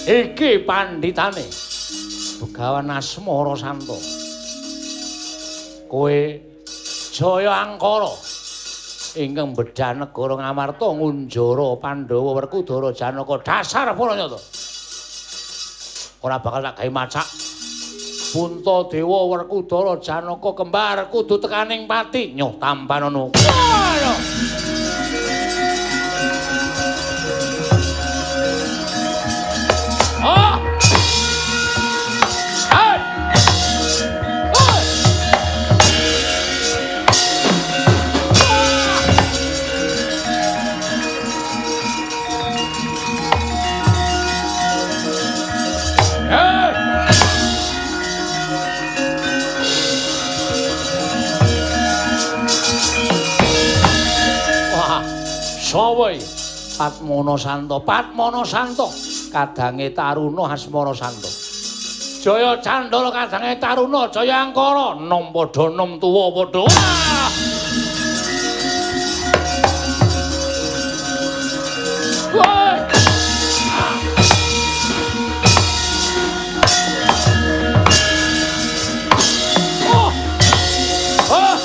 iki pandhitane Begawan Asmara Santa. Kowe Jaya Angkara ingkang bedha negara Ngamarta ngunjara Pandhawa Werkudara Janaka dasar Paranyata. Ora bakal tak gawe macak. Puntadewa Werkudara Janaka kembar kudu tekaning pati nyoh tampanono. Oh! Hey! Oh! Hey! Sapa iki? Patmono Santa, Patmono Santa, kadange Taruna Asmara Santa. Jaya Candala kadange Taruna Jaya Angkara, nom padha nom tuwa padha. Wah! Oh! Oh!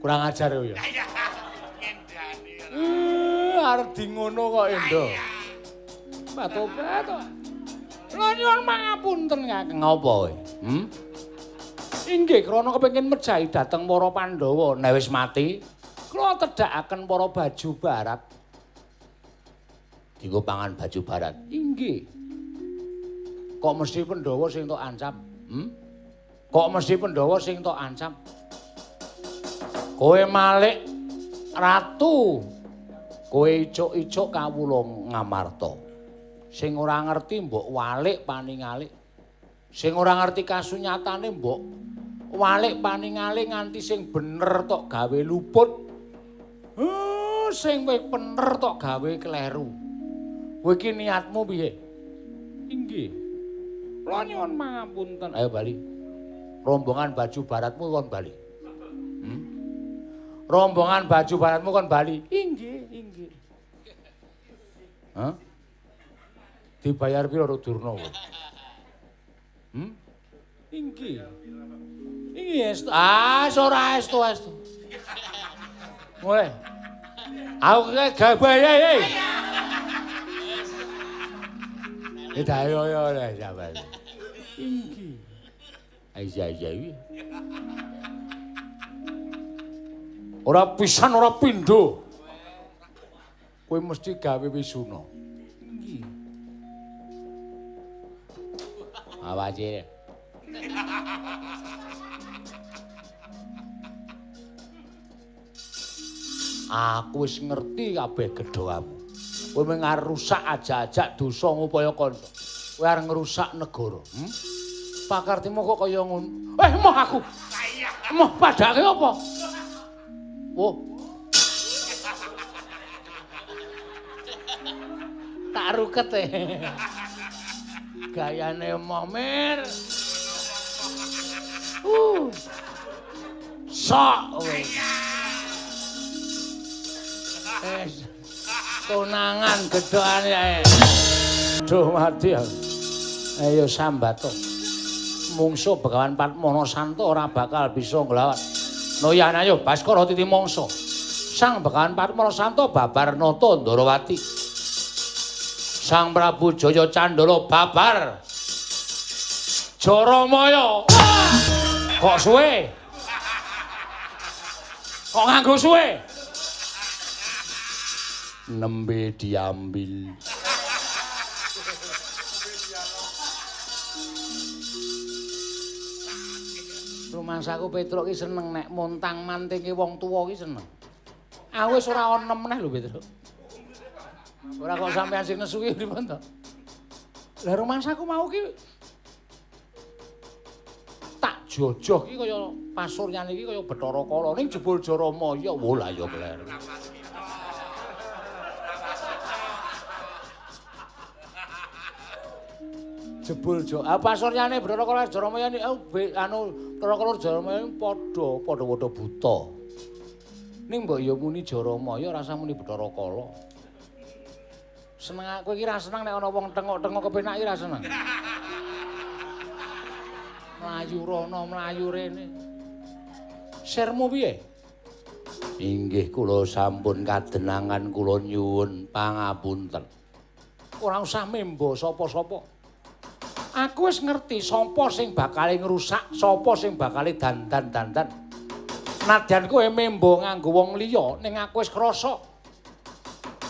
Kurang ajar ya. Arep di ngono kok endo. Batobat. Lha nyuwun pangapunten Kakang apa kowe? Inggih krana kepengin mejahi dhateng para Pandhawa. Nek wis mati, kula tedhakaken para baju barat. Dienggo pangan baju barat. Inggih. Kok mesti Pandhawa sing tok ancam? Kok mesti Pandhawa sing tok ancam? Kowe malik ratu, kowe icuk-icuk kawula Ngamarta. Sing ora ngerti mbok walik paningalik. Sing ora ngerti kasunyatane mbok walik paningale nganti sing bener tok gawe luput. Sing wis bener tok gawe kleru. Kowe iki niatmu piye? Inggih. Kula nyuwun pangapunten. Ayo bali. Rombongan baju baratmu kon bali. Rombongan baju baratmu kon bali. Inggih, inggih. Hah? Dibayar piro karo Durna kowe? Inggih. Inggih estu. Ah, ora estu estu. Mulai. Aku gawe bae. Ayo yo ora sabar. Inggih. Ayo ayo. Ora pisan ora pindho. Kowe mesti gawe wisuna. Inggih. Awaje. Aku wis ngerti kabeh gedhoamu. Kowe mung arep rusak ajak-ajak dosa ngupaya kanca. Kowe arep ngrusak negara. Pakartimu kok kaya ngono. Eh, emoh aku. Emoh padake apa? Oh. Tak ruket e. Gayane emoh mir. Sok kowe. Konangan gedhokane ae. Duh mati aku. Ayo sambato. Mungsuh Begawan Padmana Santa ora bakal bisa nglawan. Noyan ayo Baskara titi mangsa. Sang Begawan Padmana Santa babar nata Ndarawati. Sang Prabu Jaya Candala babar Jaramaya. Kok suwe? Kok nganggo suwe? Nembe diambil. Rumangsaku Petruk ki seneng nek montang-mantingke wong tuwa ki seneng. Aku wis ora ana meneh lho Petruk. Ora kok sampean sing nesu ki pripun to? Lah rumangsaku mau ki tak jojoh ki kaya pasuryan iki kaya Bathara Kala ning jebul Jaramaya. Wo lah ya kleru. Jebul jo. Ah pasuryane Bathara Kala Jaramaya niku anu Bathara Kala Jaramaya padha padha-padha buta. Ning mbok ya muni Jaramaya rasa muni Bathara Kala. Seneng aku iki ra seneng nek ana wong tengok-tengok kepenak iki ra seneng. Mlayu rono, mlayu rene. Sirmu piye? Inggih kula sampun kadenangan kula nyuwun pangapunten. Ora usah membo sapa-sapa. Aku wis ngerti sapa sing bakal ngrusak, sapa sing bakal dandan-dandan. Nadyan kowe membo nganggo wong liya, ning aku wis krasa.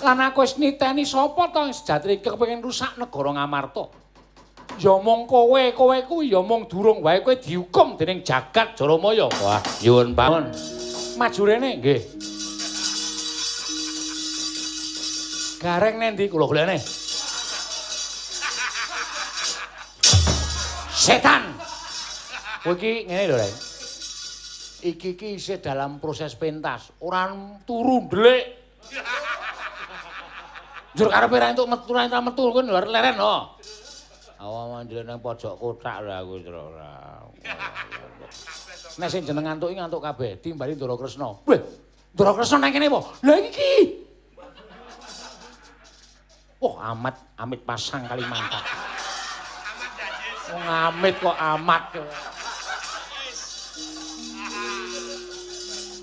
Lan aku wis niteni sapa to sejatine kepengin rusak negara Ngamarta. Ya mung kowe, kowe kuwi ya mung durung wae kowe dihukum dening jagat Jaramaya. Wah, nyuwun pangun. Maju rene nggih. Gareng nendi kula golekne? Setan. Kowe iki ngene lho, Reng. Iki iki isih dalam proses pentas, ora turu ndelik. Njur karepe ra entuk metu, ra metu kowe leren ho. Awak manjel nang pojok kotak lho aku ora. Nek sing jeneng ngantuk iki ngantuk kabeh, timbali Ndara Kresna. Weh, Ndara Kresna nang kene apa? Lha iki. Wah, amat amit pasang Kalimantan. Wong amit kok amat.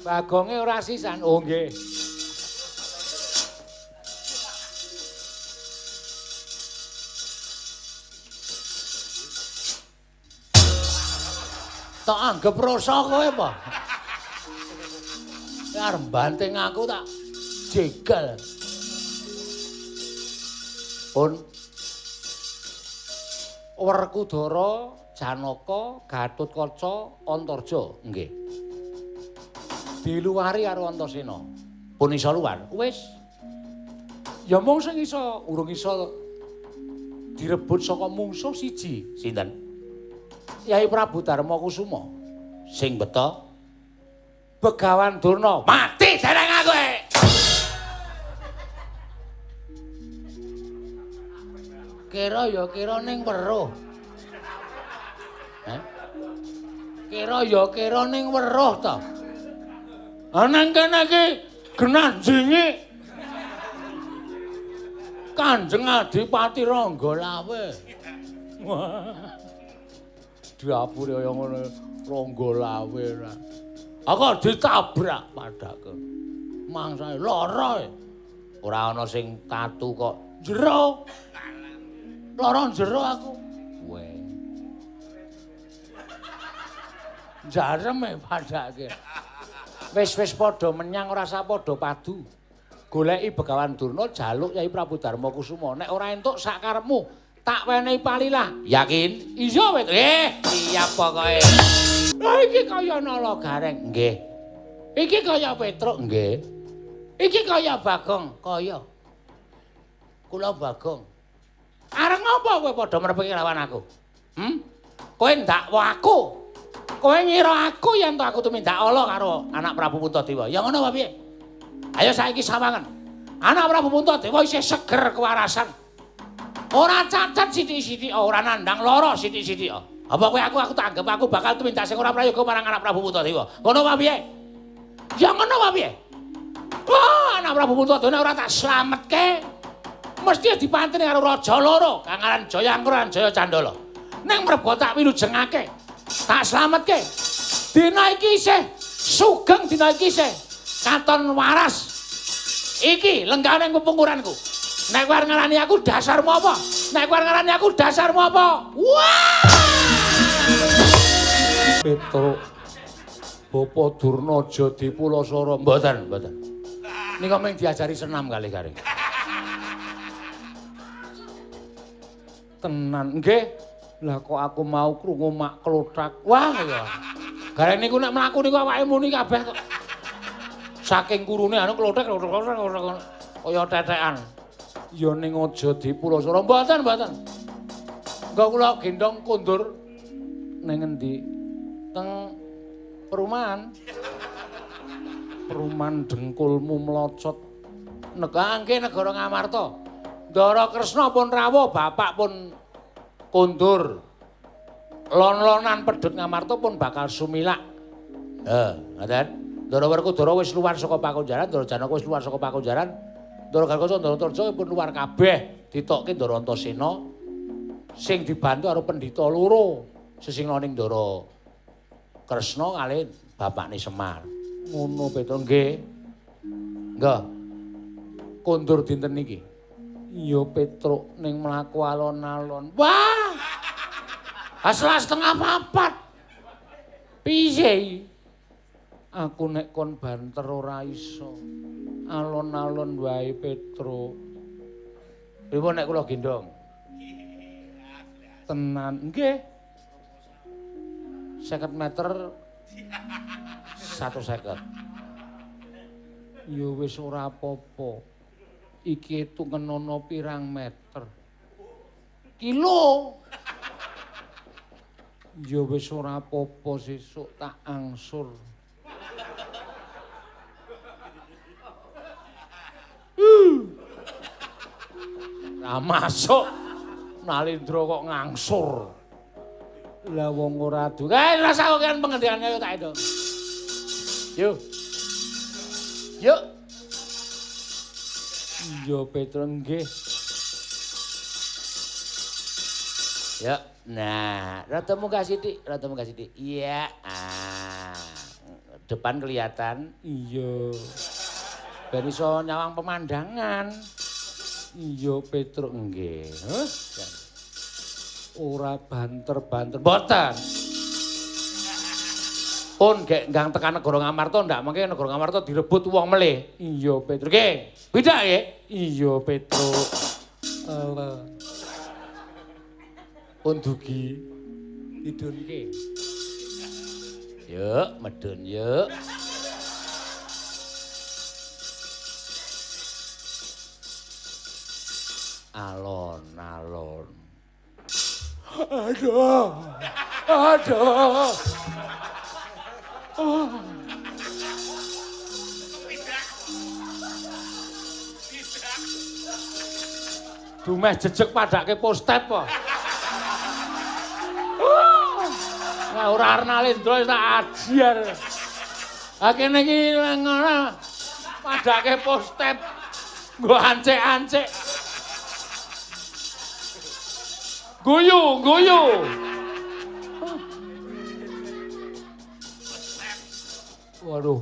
Bagonge ora sisan. Oh nggih. Tak anggap rasa kowe apa? Arep banting aku tak jegal. Pun Werkudara, Janaka, Gatotkaca, Antarja, nggih. Diluwari karo Antasena. Pun iso luwar. Wis. Ya mung sing iso urung iso direbut saka mungsuh siji. Sinten? Yai Prabu Darma Kusuma. Sing beto Begawan Durna. Mati dereng aku. Kira ya kira ning weruh. Heh? Kira ya kira ning weruh to. Ha nang kene iki genanjinge Kanjeng Adipati Rangga Lawe. Diapure kaya ngono Rangga Lawe ora. Aku ditabrak padake. Mangsane lara. Ora ana sing tatu kok jero. Lara jero aku. Weh. Jareme padake. Wis-wis padha menyang ora usah padha padu. Goleki Begawan Durna jaluk Yai Prabu Darma Kusuma. Nek ora entuk sak karepmu, tak wenehi palilah. Yakin? Iya wit. Siap pokoke. Lah iki kaya Nala Gareng. Nggih. Iki kaya Petruk. Nggih. Iki kaya Bagong. Kaya. Kula Bagong. Arep ngapa kowe padha mrepeki lawan aku? Kowe ndakwa aku. Kowe ngira aku yen to aku tumindak ala karo anak Prabu Puntadewa. Ya ngono apa piye? Ayo saiki sawangen. Anak Prabu Puntadewa isih seger kewarasan. Ora cacat sithik-sithik, ora nandang lara sithik-sithik. Apa kowe aku tak anggap aku bakal tumindak sing ora prayoga marang anak Prabu Puntadewa. Ngono apa piye? Ya ngono apa piye? Wah, anak Prabu Puntadewa ora tak slametke. Mesti dipanteni karo raja loro, kang aran Jayangkara lan Jaya Candala. Ning mreba tak wilujengake. Tak slametke. Dina iki isih sugeng, dina iki isih katon waras. Iki lenggahane pepungkuranku. Nek kowe arep ngarani aku dasarmu apa? Nek kowe arep ngarani aku dasarmu apa? Wah! Petruk. Bapa Durna aja dipulasara. Mboten, mboten. Nika mung diajari senam kalih Gareng. Tenan nggih. Lah kok aku mau krungu mak klothak. Wah ya. Gareng niku nek mlaku niku awake muni kabeh kok. Saking kurune anu klothek klothek klothek kaya tetekan. Ya ning aja dipulasara. Mboten, mboten. Engko kula gendhong kondur ning endi? Teng perumahan. Perumahan dengkulmu mlocot. Negangke negara Ngamarta. Ndara Kresna pun rawuh, bapak pun kondur. Lon-lonan pedhot Ngamarta pun bakal sumilak. Ngoten. Ndara Werkudara wis luar saka pakunjaran, Ndara Janaka wis luar saka pakunjaran. Ndara Gatotkaca, Ndara Antarja pun luar kabeh. Ditokke Ndara Antasena sing dibantu karo pendhita loro, sesinglaning Ndara Kresna kalih bapakne Semar. Ngono Petruk nggih. Nggih. Kondur dinten niki. Iya Petruk ning mlaku alon-alon. Wah. 3:30. Piye? Aku nek kon banter ora iso. Alon-alon wae Petruk. Pripun nek kula gendhong? Tenan nggih. 50 meter 150. Ya wis ora apa-apa. Iki hitungenono pirang meter? Kilo. Ya wis ora apa-apa sesuk tak angsur. Lah masuk Nalindra kok ngangsur. Lah wong ora du. Rasa kokean pengertiane ayo tak itu. Yuk. Yuk. Iya Petruk nggih. Yuk. Nah, rada munggah sithik, rada munggah sithik. Iya. Ah. Depan kelihatan. Iya. Ben iso nyawang pemandangan. Iya Petruk nggih. Huh? Ora banter-banter. Mboten. Pun gek nggang tekan negara Ngamarta ndak mengke negara Ngamarta direbut wong melih. Iya Petruk. Nggih. Beda nggih. Iya Petruk. Allah. Pun dugi didunke. Yuk, medun yuk. Alon-alon. Aduh. Aduh. Oh. Dumeh jejeg padake postep kok. Nah, ora Nalindra wis tak ajar. Ha kene iki ngono padake postep. Nggo ancik-ancik. Guyu, guyu. Waduh.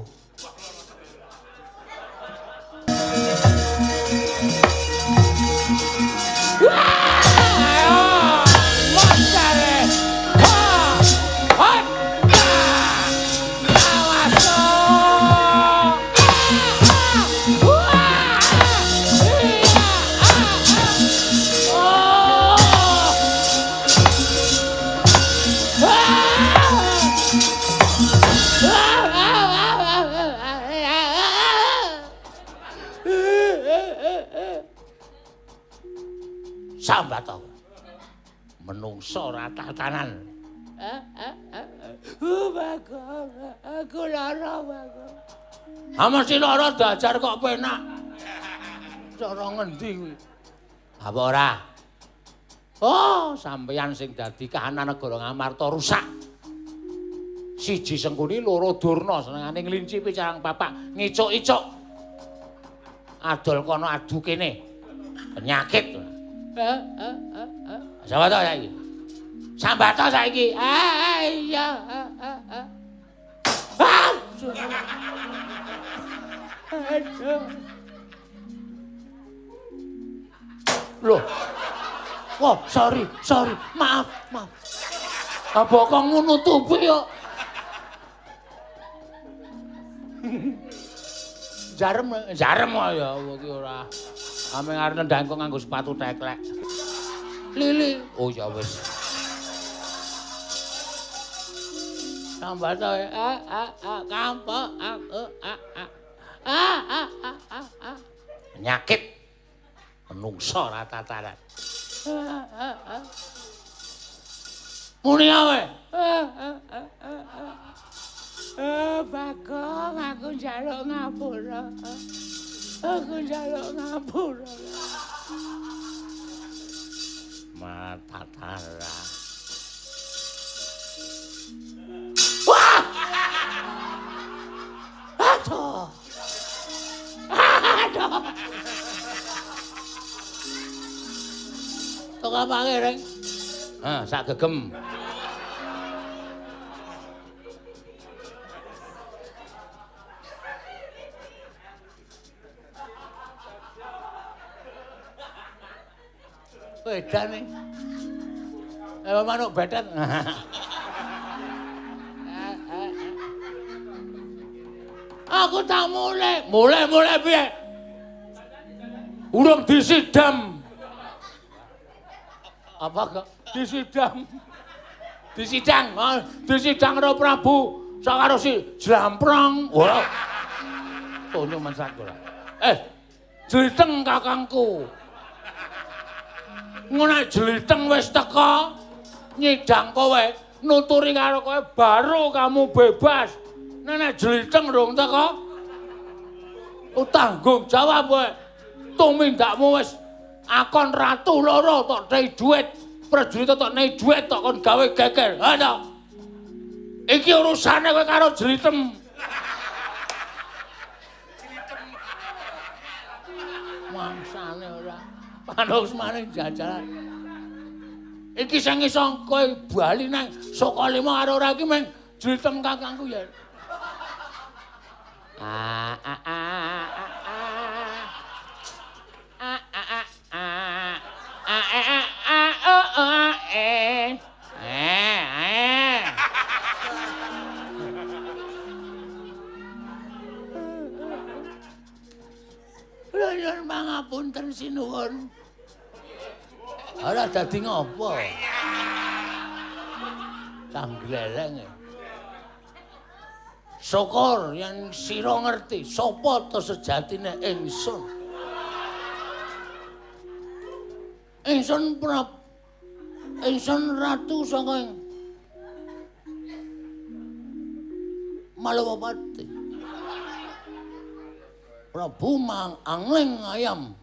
Sambat aku. Menungso ora tatanan. Bagong, aku lara, Bagong. Ha mesti lara dajar kok penak. Cara ngendi kuwi? Apa ora? Oh, sampeyan sing dadi kahanan negara Ngamarta rusak. Siji Sengkuni, loro Durna senengane nglinci picarang papak, ngicuk-icuk. Adol kono adu kene. Penyakit. Sapa to saiki? Sambato saiki. Ah iya. Aduh. Loh. Wah, sorry, sorry. Maaf, maaf. Apa kok ngono tupi kok? Jarem, jarem ya Allah ki ora. Ame arep nendang kok nganggo sepatu teklek. Lili. Oh ya wis. Sambato a a a kampo a a a a a a a a. Penyakit. Menungso ora tataran. Muni awe. Bagong, aku njaluk ngapura. Aku njaluk ngapura. Matatara. Wah! Aduh. Aduh. Tok apa reng? Ah, sak gegem. Wedane. Eh manuk betet. Aku tak mulai. Mulai-mulai piye? Urung disidam. Apa kok? Disidam. Disidang, disidang karo Prabu sak karo si Jlamprong. Wah. Tonyo mensak ora. Jliteng kakangku. Ngono jliteng wis teka nyidang kowe, nuturi karo kowe baru kamu bebas. Nek jliteng rung teka, tanggung jawab kowe. Tumindakmu wis akon ratu loro tok nei duit, prajurit tok nei duit tok kon gawe geger. Ha to. Iki urusane kowe karo jlitem. Mangsane ora. Panuksmane jajaran. Iki sing iso kowe bali nang Sukalima karo ora iki mung jlitem kakangku ya. A a a a a a a a a a a o o e e e. Nyuwun pangapunten sinuwun. Ora dadi ngopo? Canggleleng. Syukur yen sira ngerti sapa to sejatine ingsun. Ingsun ingsun ratu saka ing Malawapati. Prabu Mang Angling Ayam.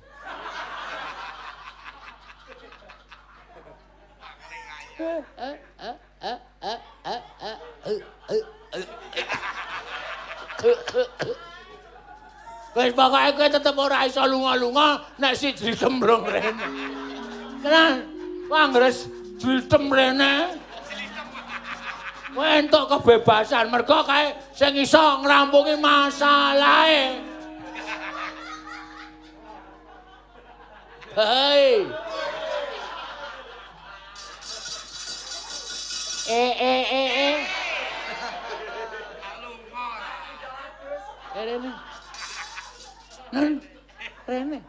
Wis pokoke kowe tetep ora iso lunga-lunga nek si jlitem rong rene. Tenan, anggere jlitem rene. Kowe entuk kebebasan mergo kae sing iso ngrampungi masalahe. Hei. E e e e. Rene. Nen. Rene.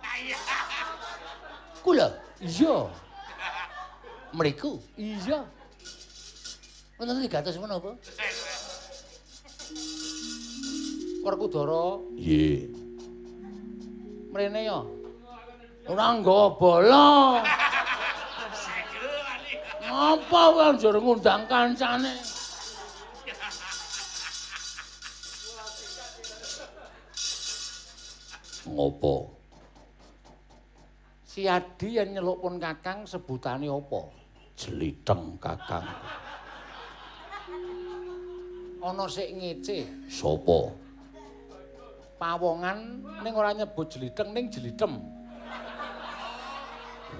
Kula. Iya. Mriku. Iya. Wonten 300 menapa? Werkudara. Nggih. Mrene ya. Ora nggawa bala. Ngopo? Sapa wae njur ngundang kancane. Ngopo? Si Adi yen nyeluk pun Kakang sebutane apa? Jeliteng Kakang. Ana sik ngece. Sapa? Pawongan ning ora nyebut jeliteng ning jelitem.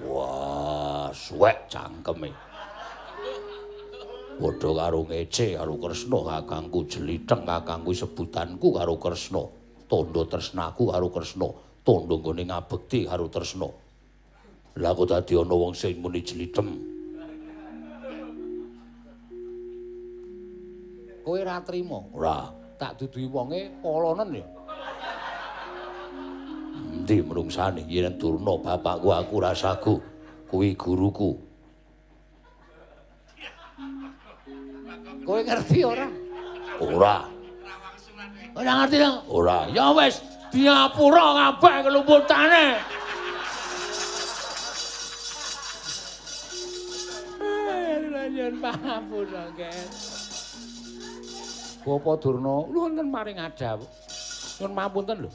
Wah, suwek cangkeme. Padha karo ngece karo Kresna, kakangku jeliteng, kakangku sebutanku karo Kresna. Tandha tresnaku karo Kresna, tandha nggone ngabekti karo Tresna. Lah kok dadi ana wong sing muni jelitem. Kowe ora trima? Ora. Tak duduhi wonge polonen ya. Endi mrungsane yen Durna bapakku aku rasaku kuwi guruku. Kowe ngerti ora? Ora. Ora ngerti to? Ora. Ya wis, diapura kabeh kelumputane. Nyuwun pangapura, Ger. Bapak Durna, wonten maring adhawuh. Nyuwun pamunten lho.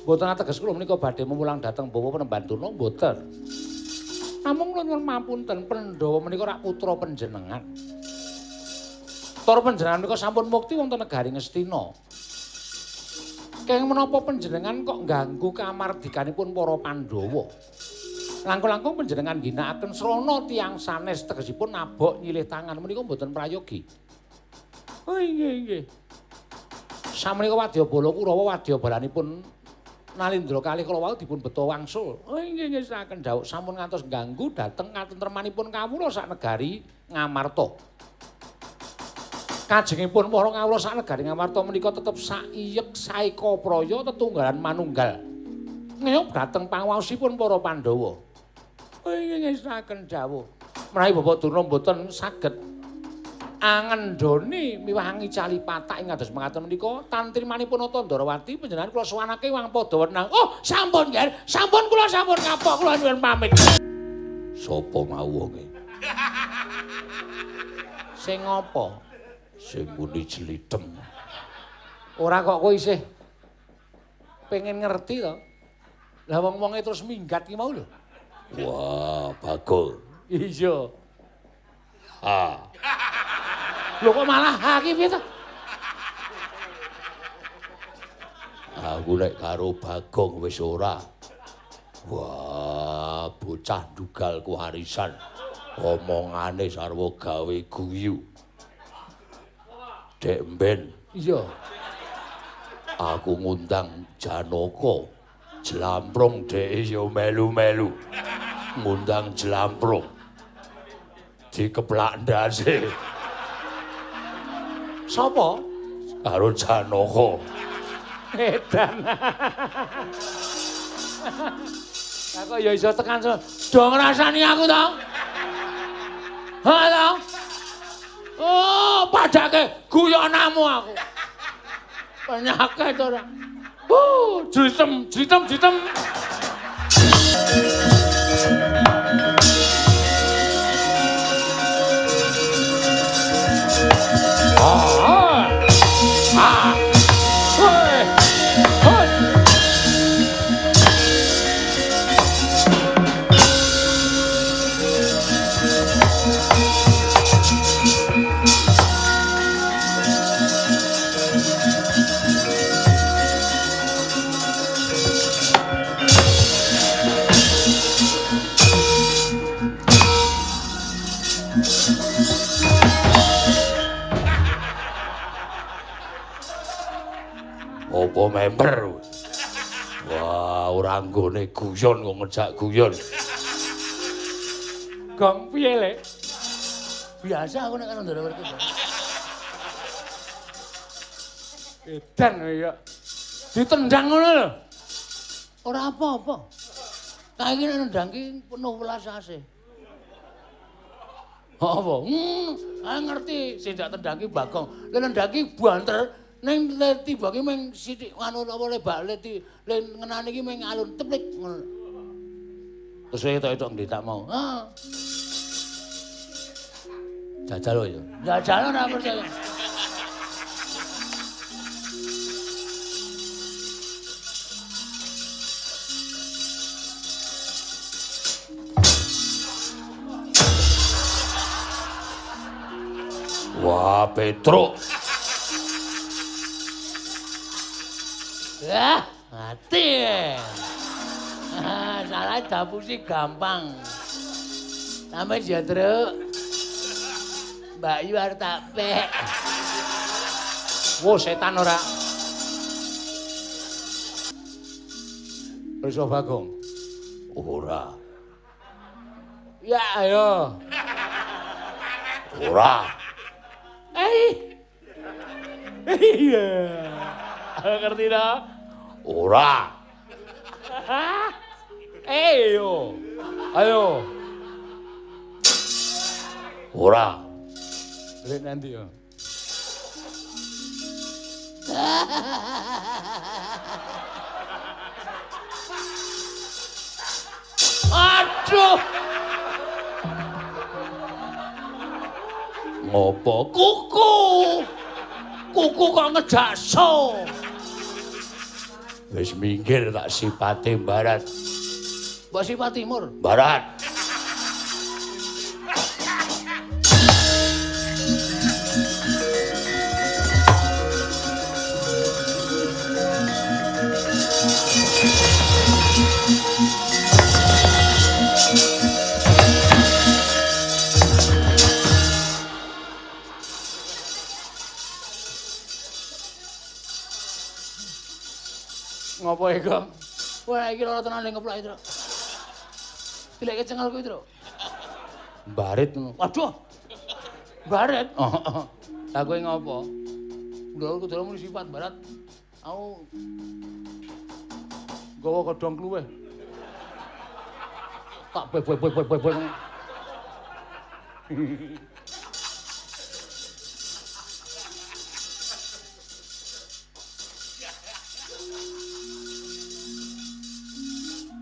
Mboten ateges kula menika badhe memulang dhateng Bapak Penemban Durna mboten. Namung kula nyuwun pamunten, Pandhawa menika rak putra panjenengan. Tur panjenengan menika sampun mukti wonten negari Ngastina. Kenging menapa panjenengan kok ngganggu kamardikanipun para Pandhawa? Langkung-langkung panjenengan ginakaken srana tiyang sanes tegesipun nabok nyilih tangan menika mboten prayogi. Oh inggih inggih. Samenika wadyabala Kurawa wadyabalanipun Nalindra kalih kala wau dipun beta wangsul. Oh inggih inggih saken dawuh sampun ngantos ngganggu dhateng katentremanipun kawula sak negari Ngamarta. Kajengipun para kawula sak negari Ngamarta menika tetep saiyek saeka praya tetunggalan manunggal. Ngeyop dhateng panguwaosipun para Pandhawa. Oh inggih saken dawuh. Menawi Bapak Durna mboten saged angendhoni miwah ngicali patak ing kados mekaten menika tantrimanipun Nata Ndorowati panjenengan kula sowanake wang padha wenang. Oh, sampun, Ger. Sampun kula sampun kapok kula nyuwun pamit. Sopo mau wonge? Sing apa? Sing muni jelitem. Ora kok kowe isih pengen ngerti to? Lah wong-wonge terus minggat ki mau lho. Wah, Bagol. Iya. Ha. Lho kok malah ha ki piye to? Aku nek karo Bagong wis ora. Wah, bocah dugalku arisan. Omongane sarwa gawe guyu. Dek mben. Iya. Aku ngundang Janaka. Jlamprong dheke ya melu-melu. Ngundang jlamprong. Dikeplak ndase. Sapa? Karo Janaka. Edan. Lah kok ya iso tekan do ngrasani aku to? Ha to? Oh, padake guyonamu aku. Penyakit ora. Jlitem, jlitem, jlitem. Ah. Ah. Hoi. Hoi. Apa member? Wah, ora nggone guyon kok ngejak guyon. Gong piye, Lek? Biasa aku nek karo Ndara Werkudara. Edan ya. Ditendang ngono lho. Ora apa-apa. Kae iki nek nendang ki penuh welas asih. Apa? Aku ngerti sing dak tendang ki Bagong. Lek nendang ki banter ning le tiba ki mung sithik anu apa le bak le le ngenani ki mung alun teplik ngono. Terus etok-etok nggih tak mau. Ah. Jajal ya. Jajal ora percaya. Wah, Petruk. Wah, mati. Ah, salah dapusi gampang. Sampe ya, Truk. Mbak Yu arep tak pek. Wo setan ora. Pirsa Bagong. Ora. Ya ayo. Ora. Eh. Iya. Ngerti ta? Ora. Eh yo. Ayo. Ora. Lek nanti yo. Aduh. Ngopo kuku? Kuku kok ngejak so. Wis minggir tak sipate barat. Mbok sifat timur. Barat. Ngopo iki, Gong? Wah, iki lara tenan ning ngeplok iki, Truk. Dileke cengal kuwi, Truk. Barit ngono. Waduh. Baret. Heeh. Lah kowe ngopo? Lha kudu muni sifat barat. Aku nggawa godhong kluweh. Tak beb-beb-beb-beb.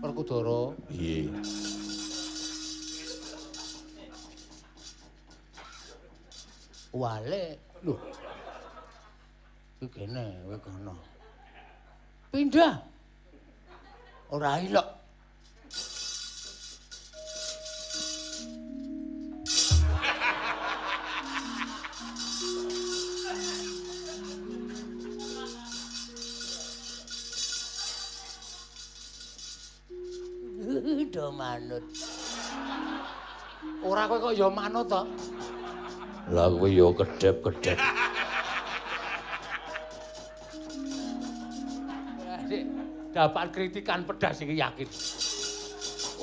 Werkudara. Piye? Wale. Lho. Iki kene, kowe kono. Pindah. Ora ilok. Do manut. Ora kowe kok ya manut to? Lah kowe ya kedhep-kedhep. Sik, dapat kritikan pedas iki yakin.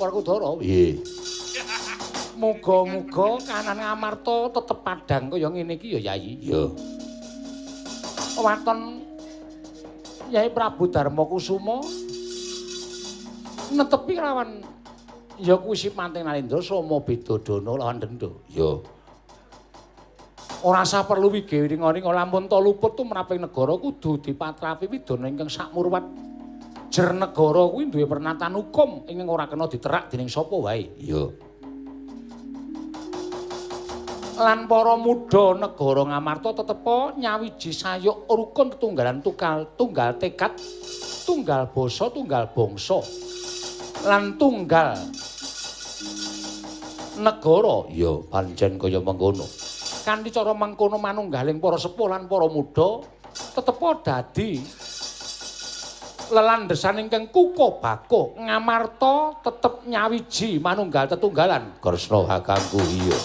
Werkudara. Piye? Muga-muga kanan Ngamarta tetep padhang kaya ngene iki ya Yayi. Ya. Waton Yai Prabu Darma Kusuma netepi lawan ya kuwi sipate Narendra Soma Bedadana lawan Denda. Ya. Ora usah perlu wigewiringa lamun ta luput tumraping negara kudu dipatrapi widana ingkang sakmurwat. Jer negara kuwi duwe pernatan hukum ingkang ora kena diterak dening sapa wae. Ya. Lan para muda negara Ngamarta tetepa nyawiji sayuk rukun tetunggalan tunggal tekad, tunggal basa, tunggal bangsa. Lan tunggal negara. Ya pancen kaya mengkono. Kanthi cara mengkono manunggaling para sepuh lan para muda tetepa dadi lelandhesan ingkang kukuh bakuh. Ngamarta tetep nyawiji manunggal tetunggalan. Kresna kakangku. Iya.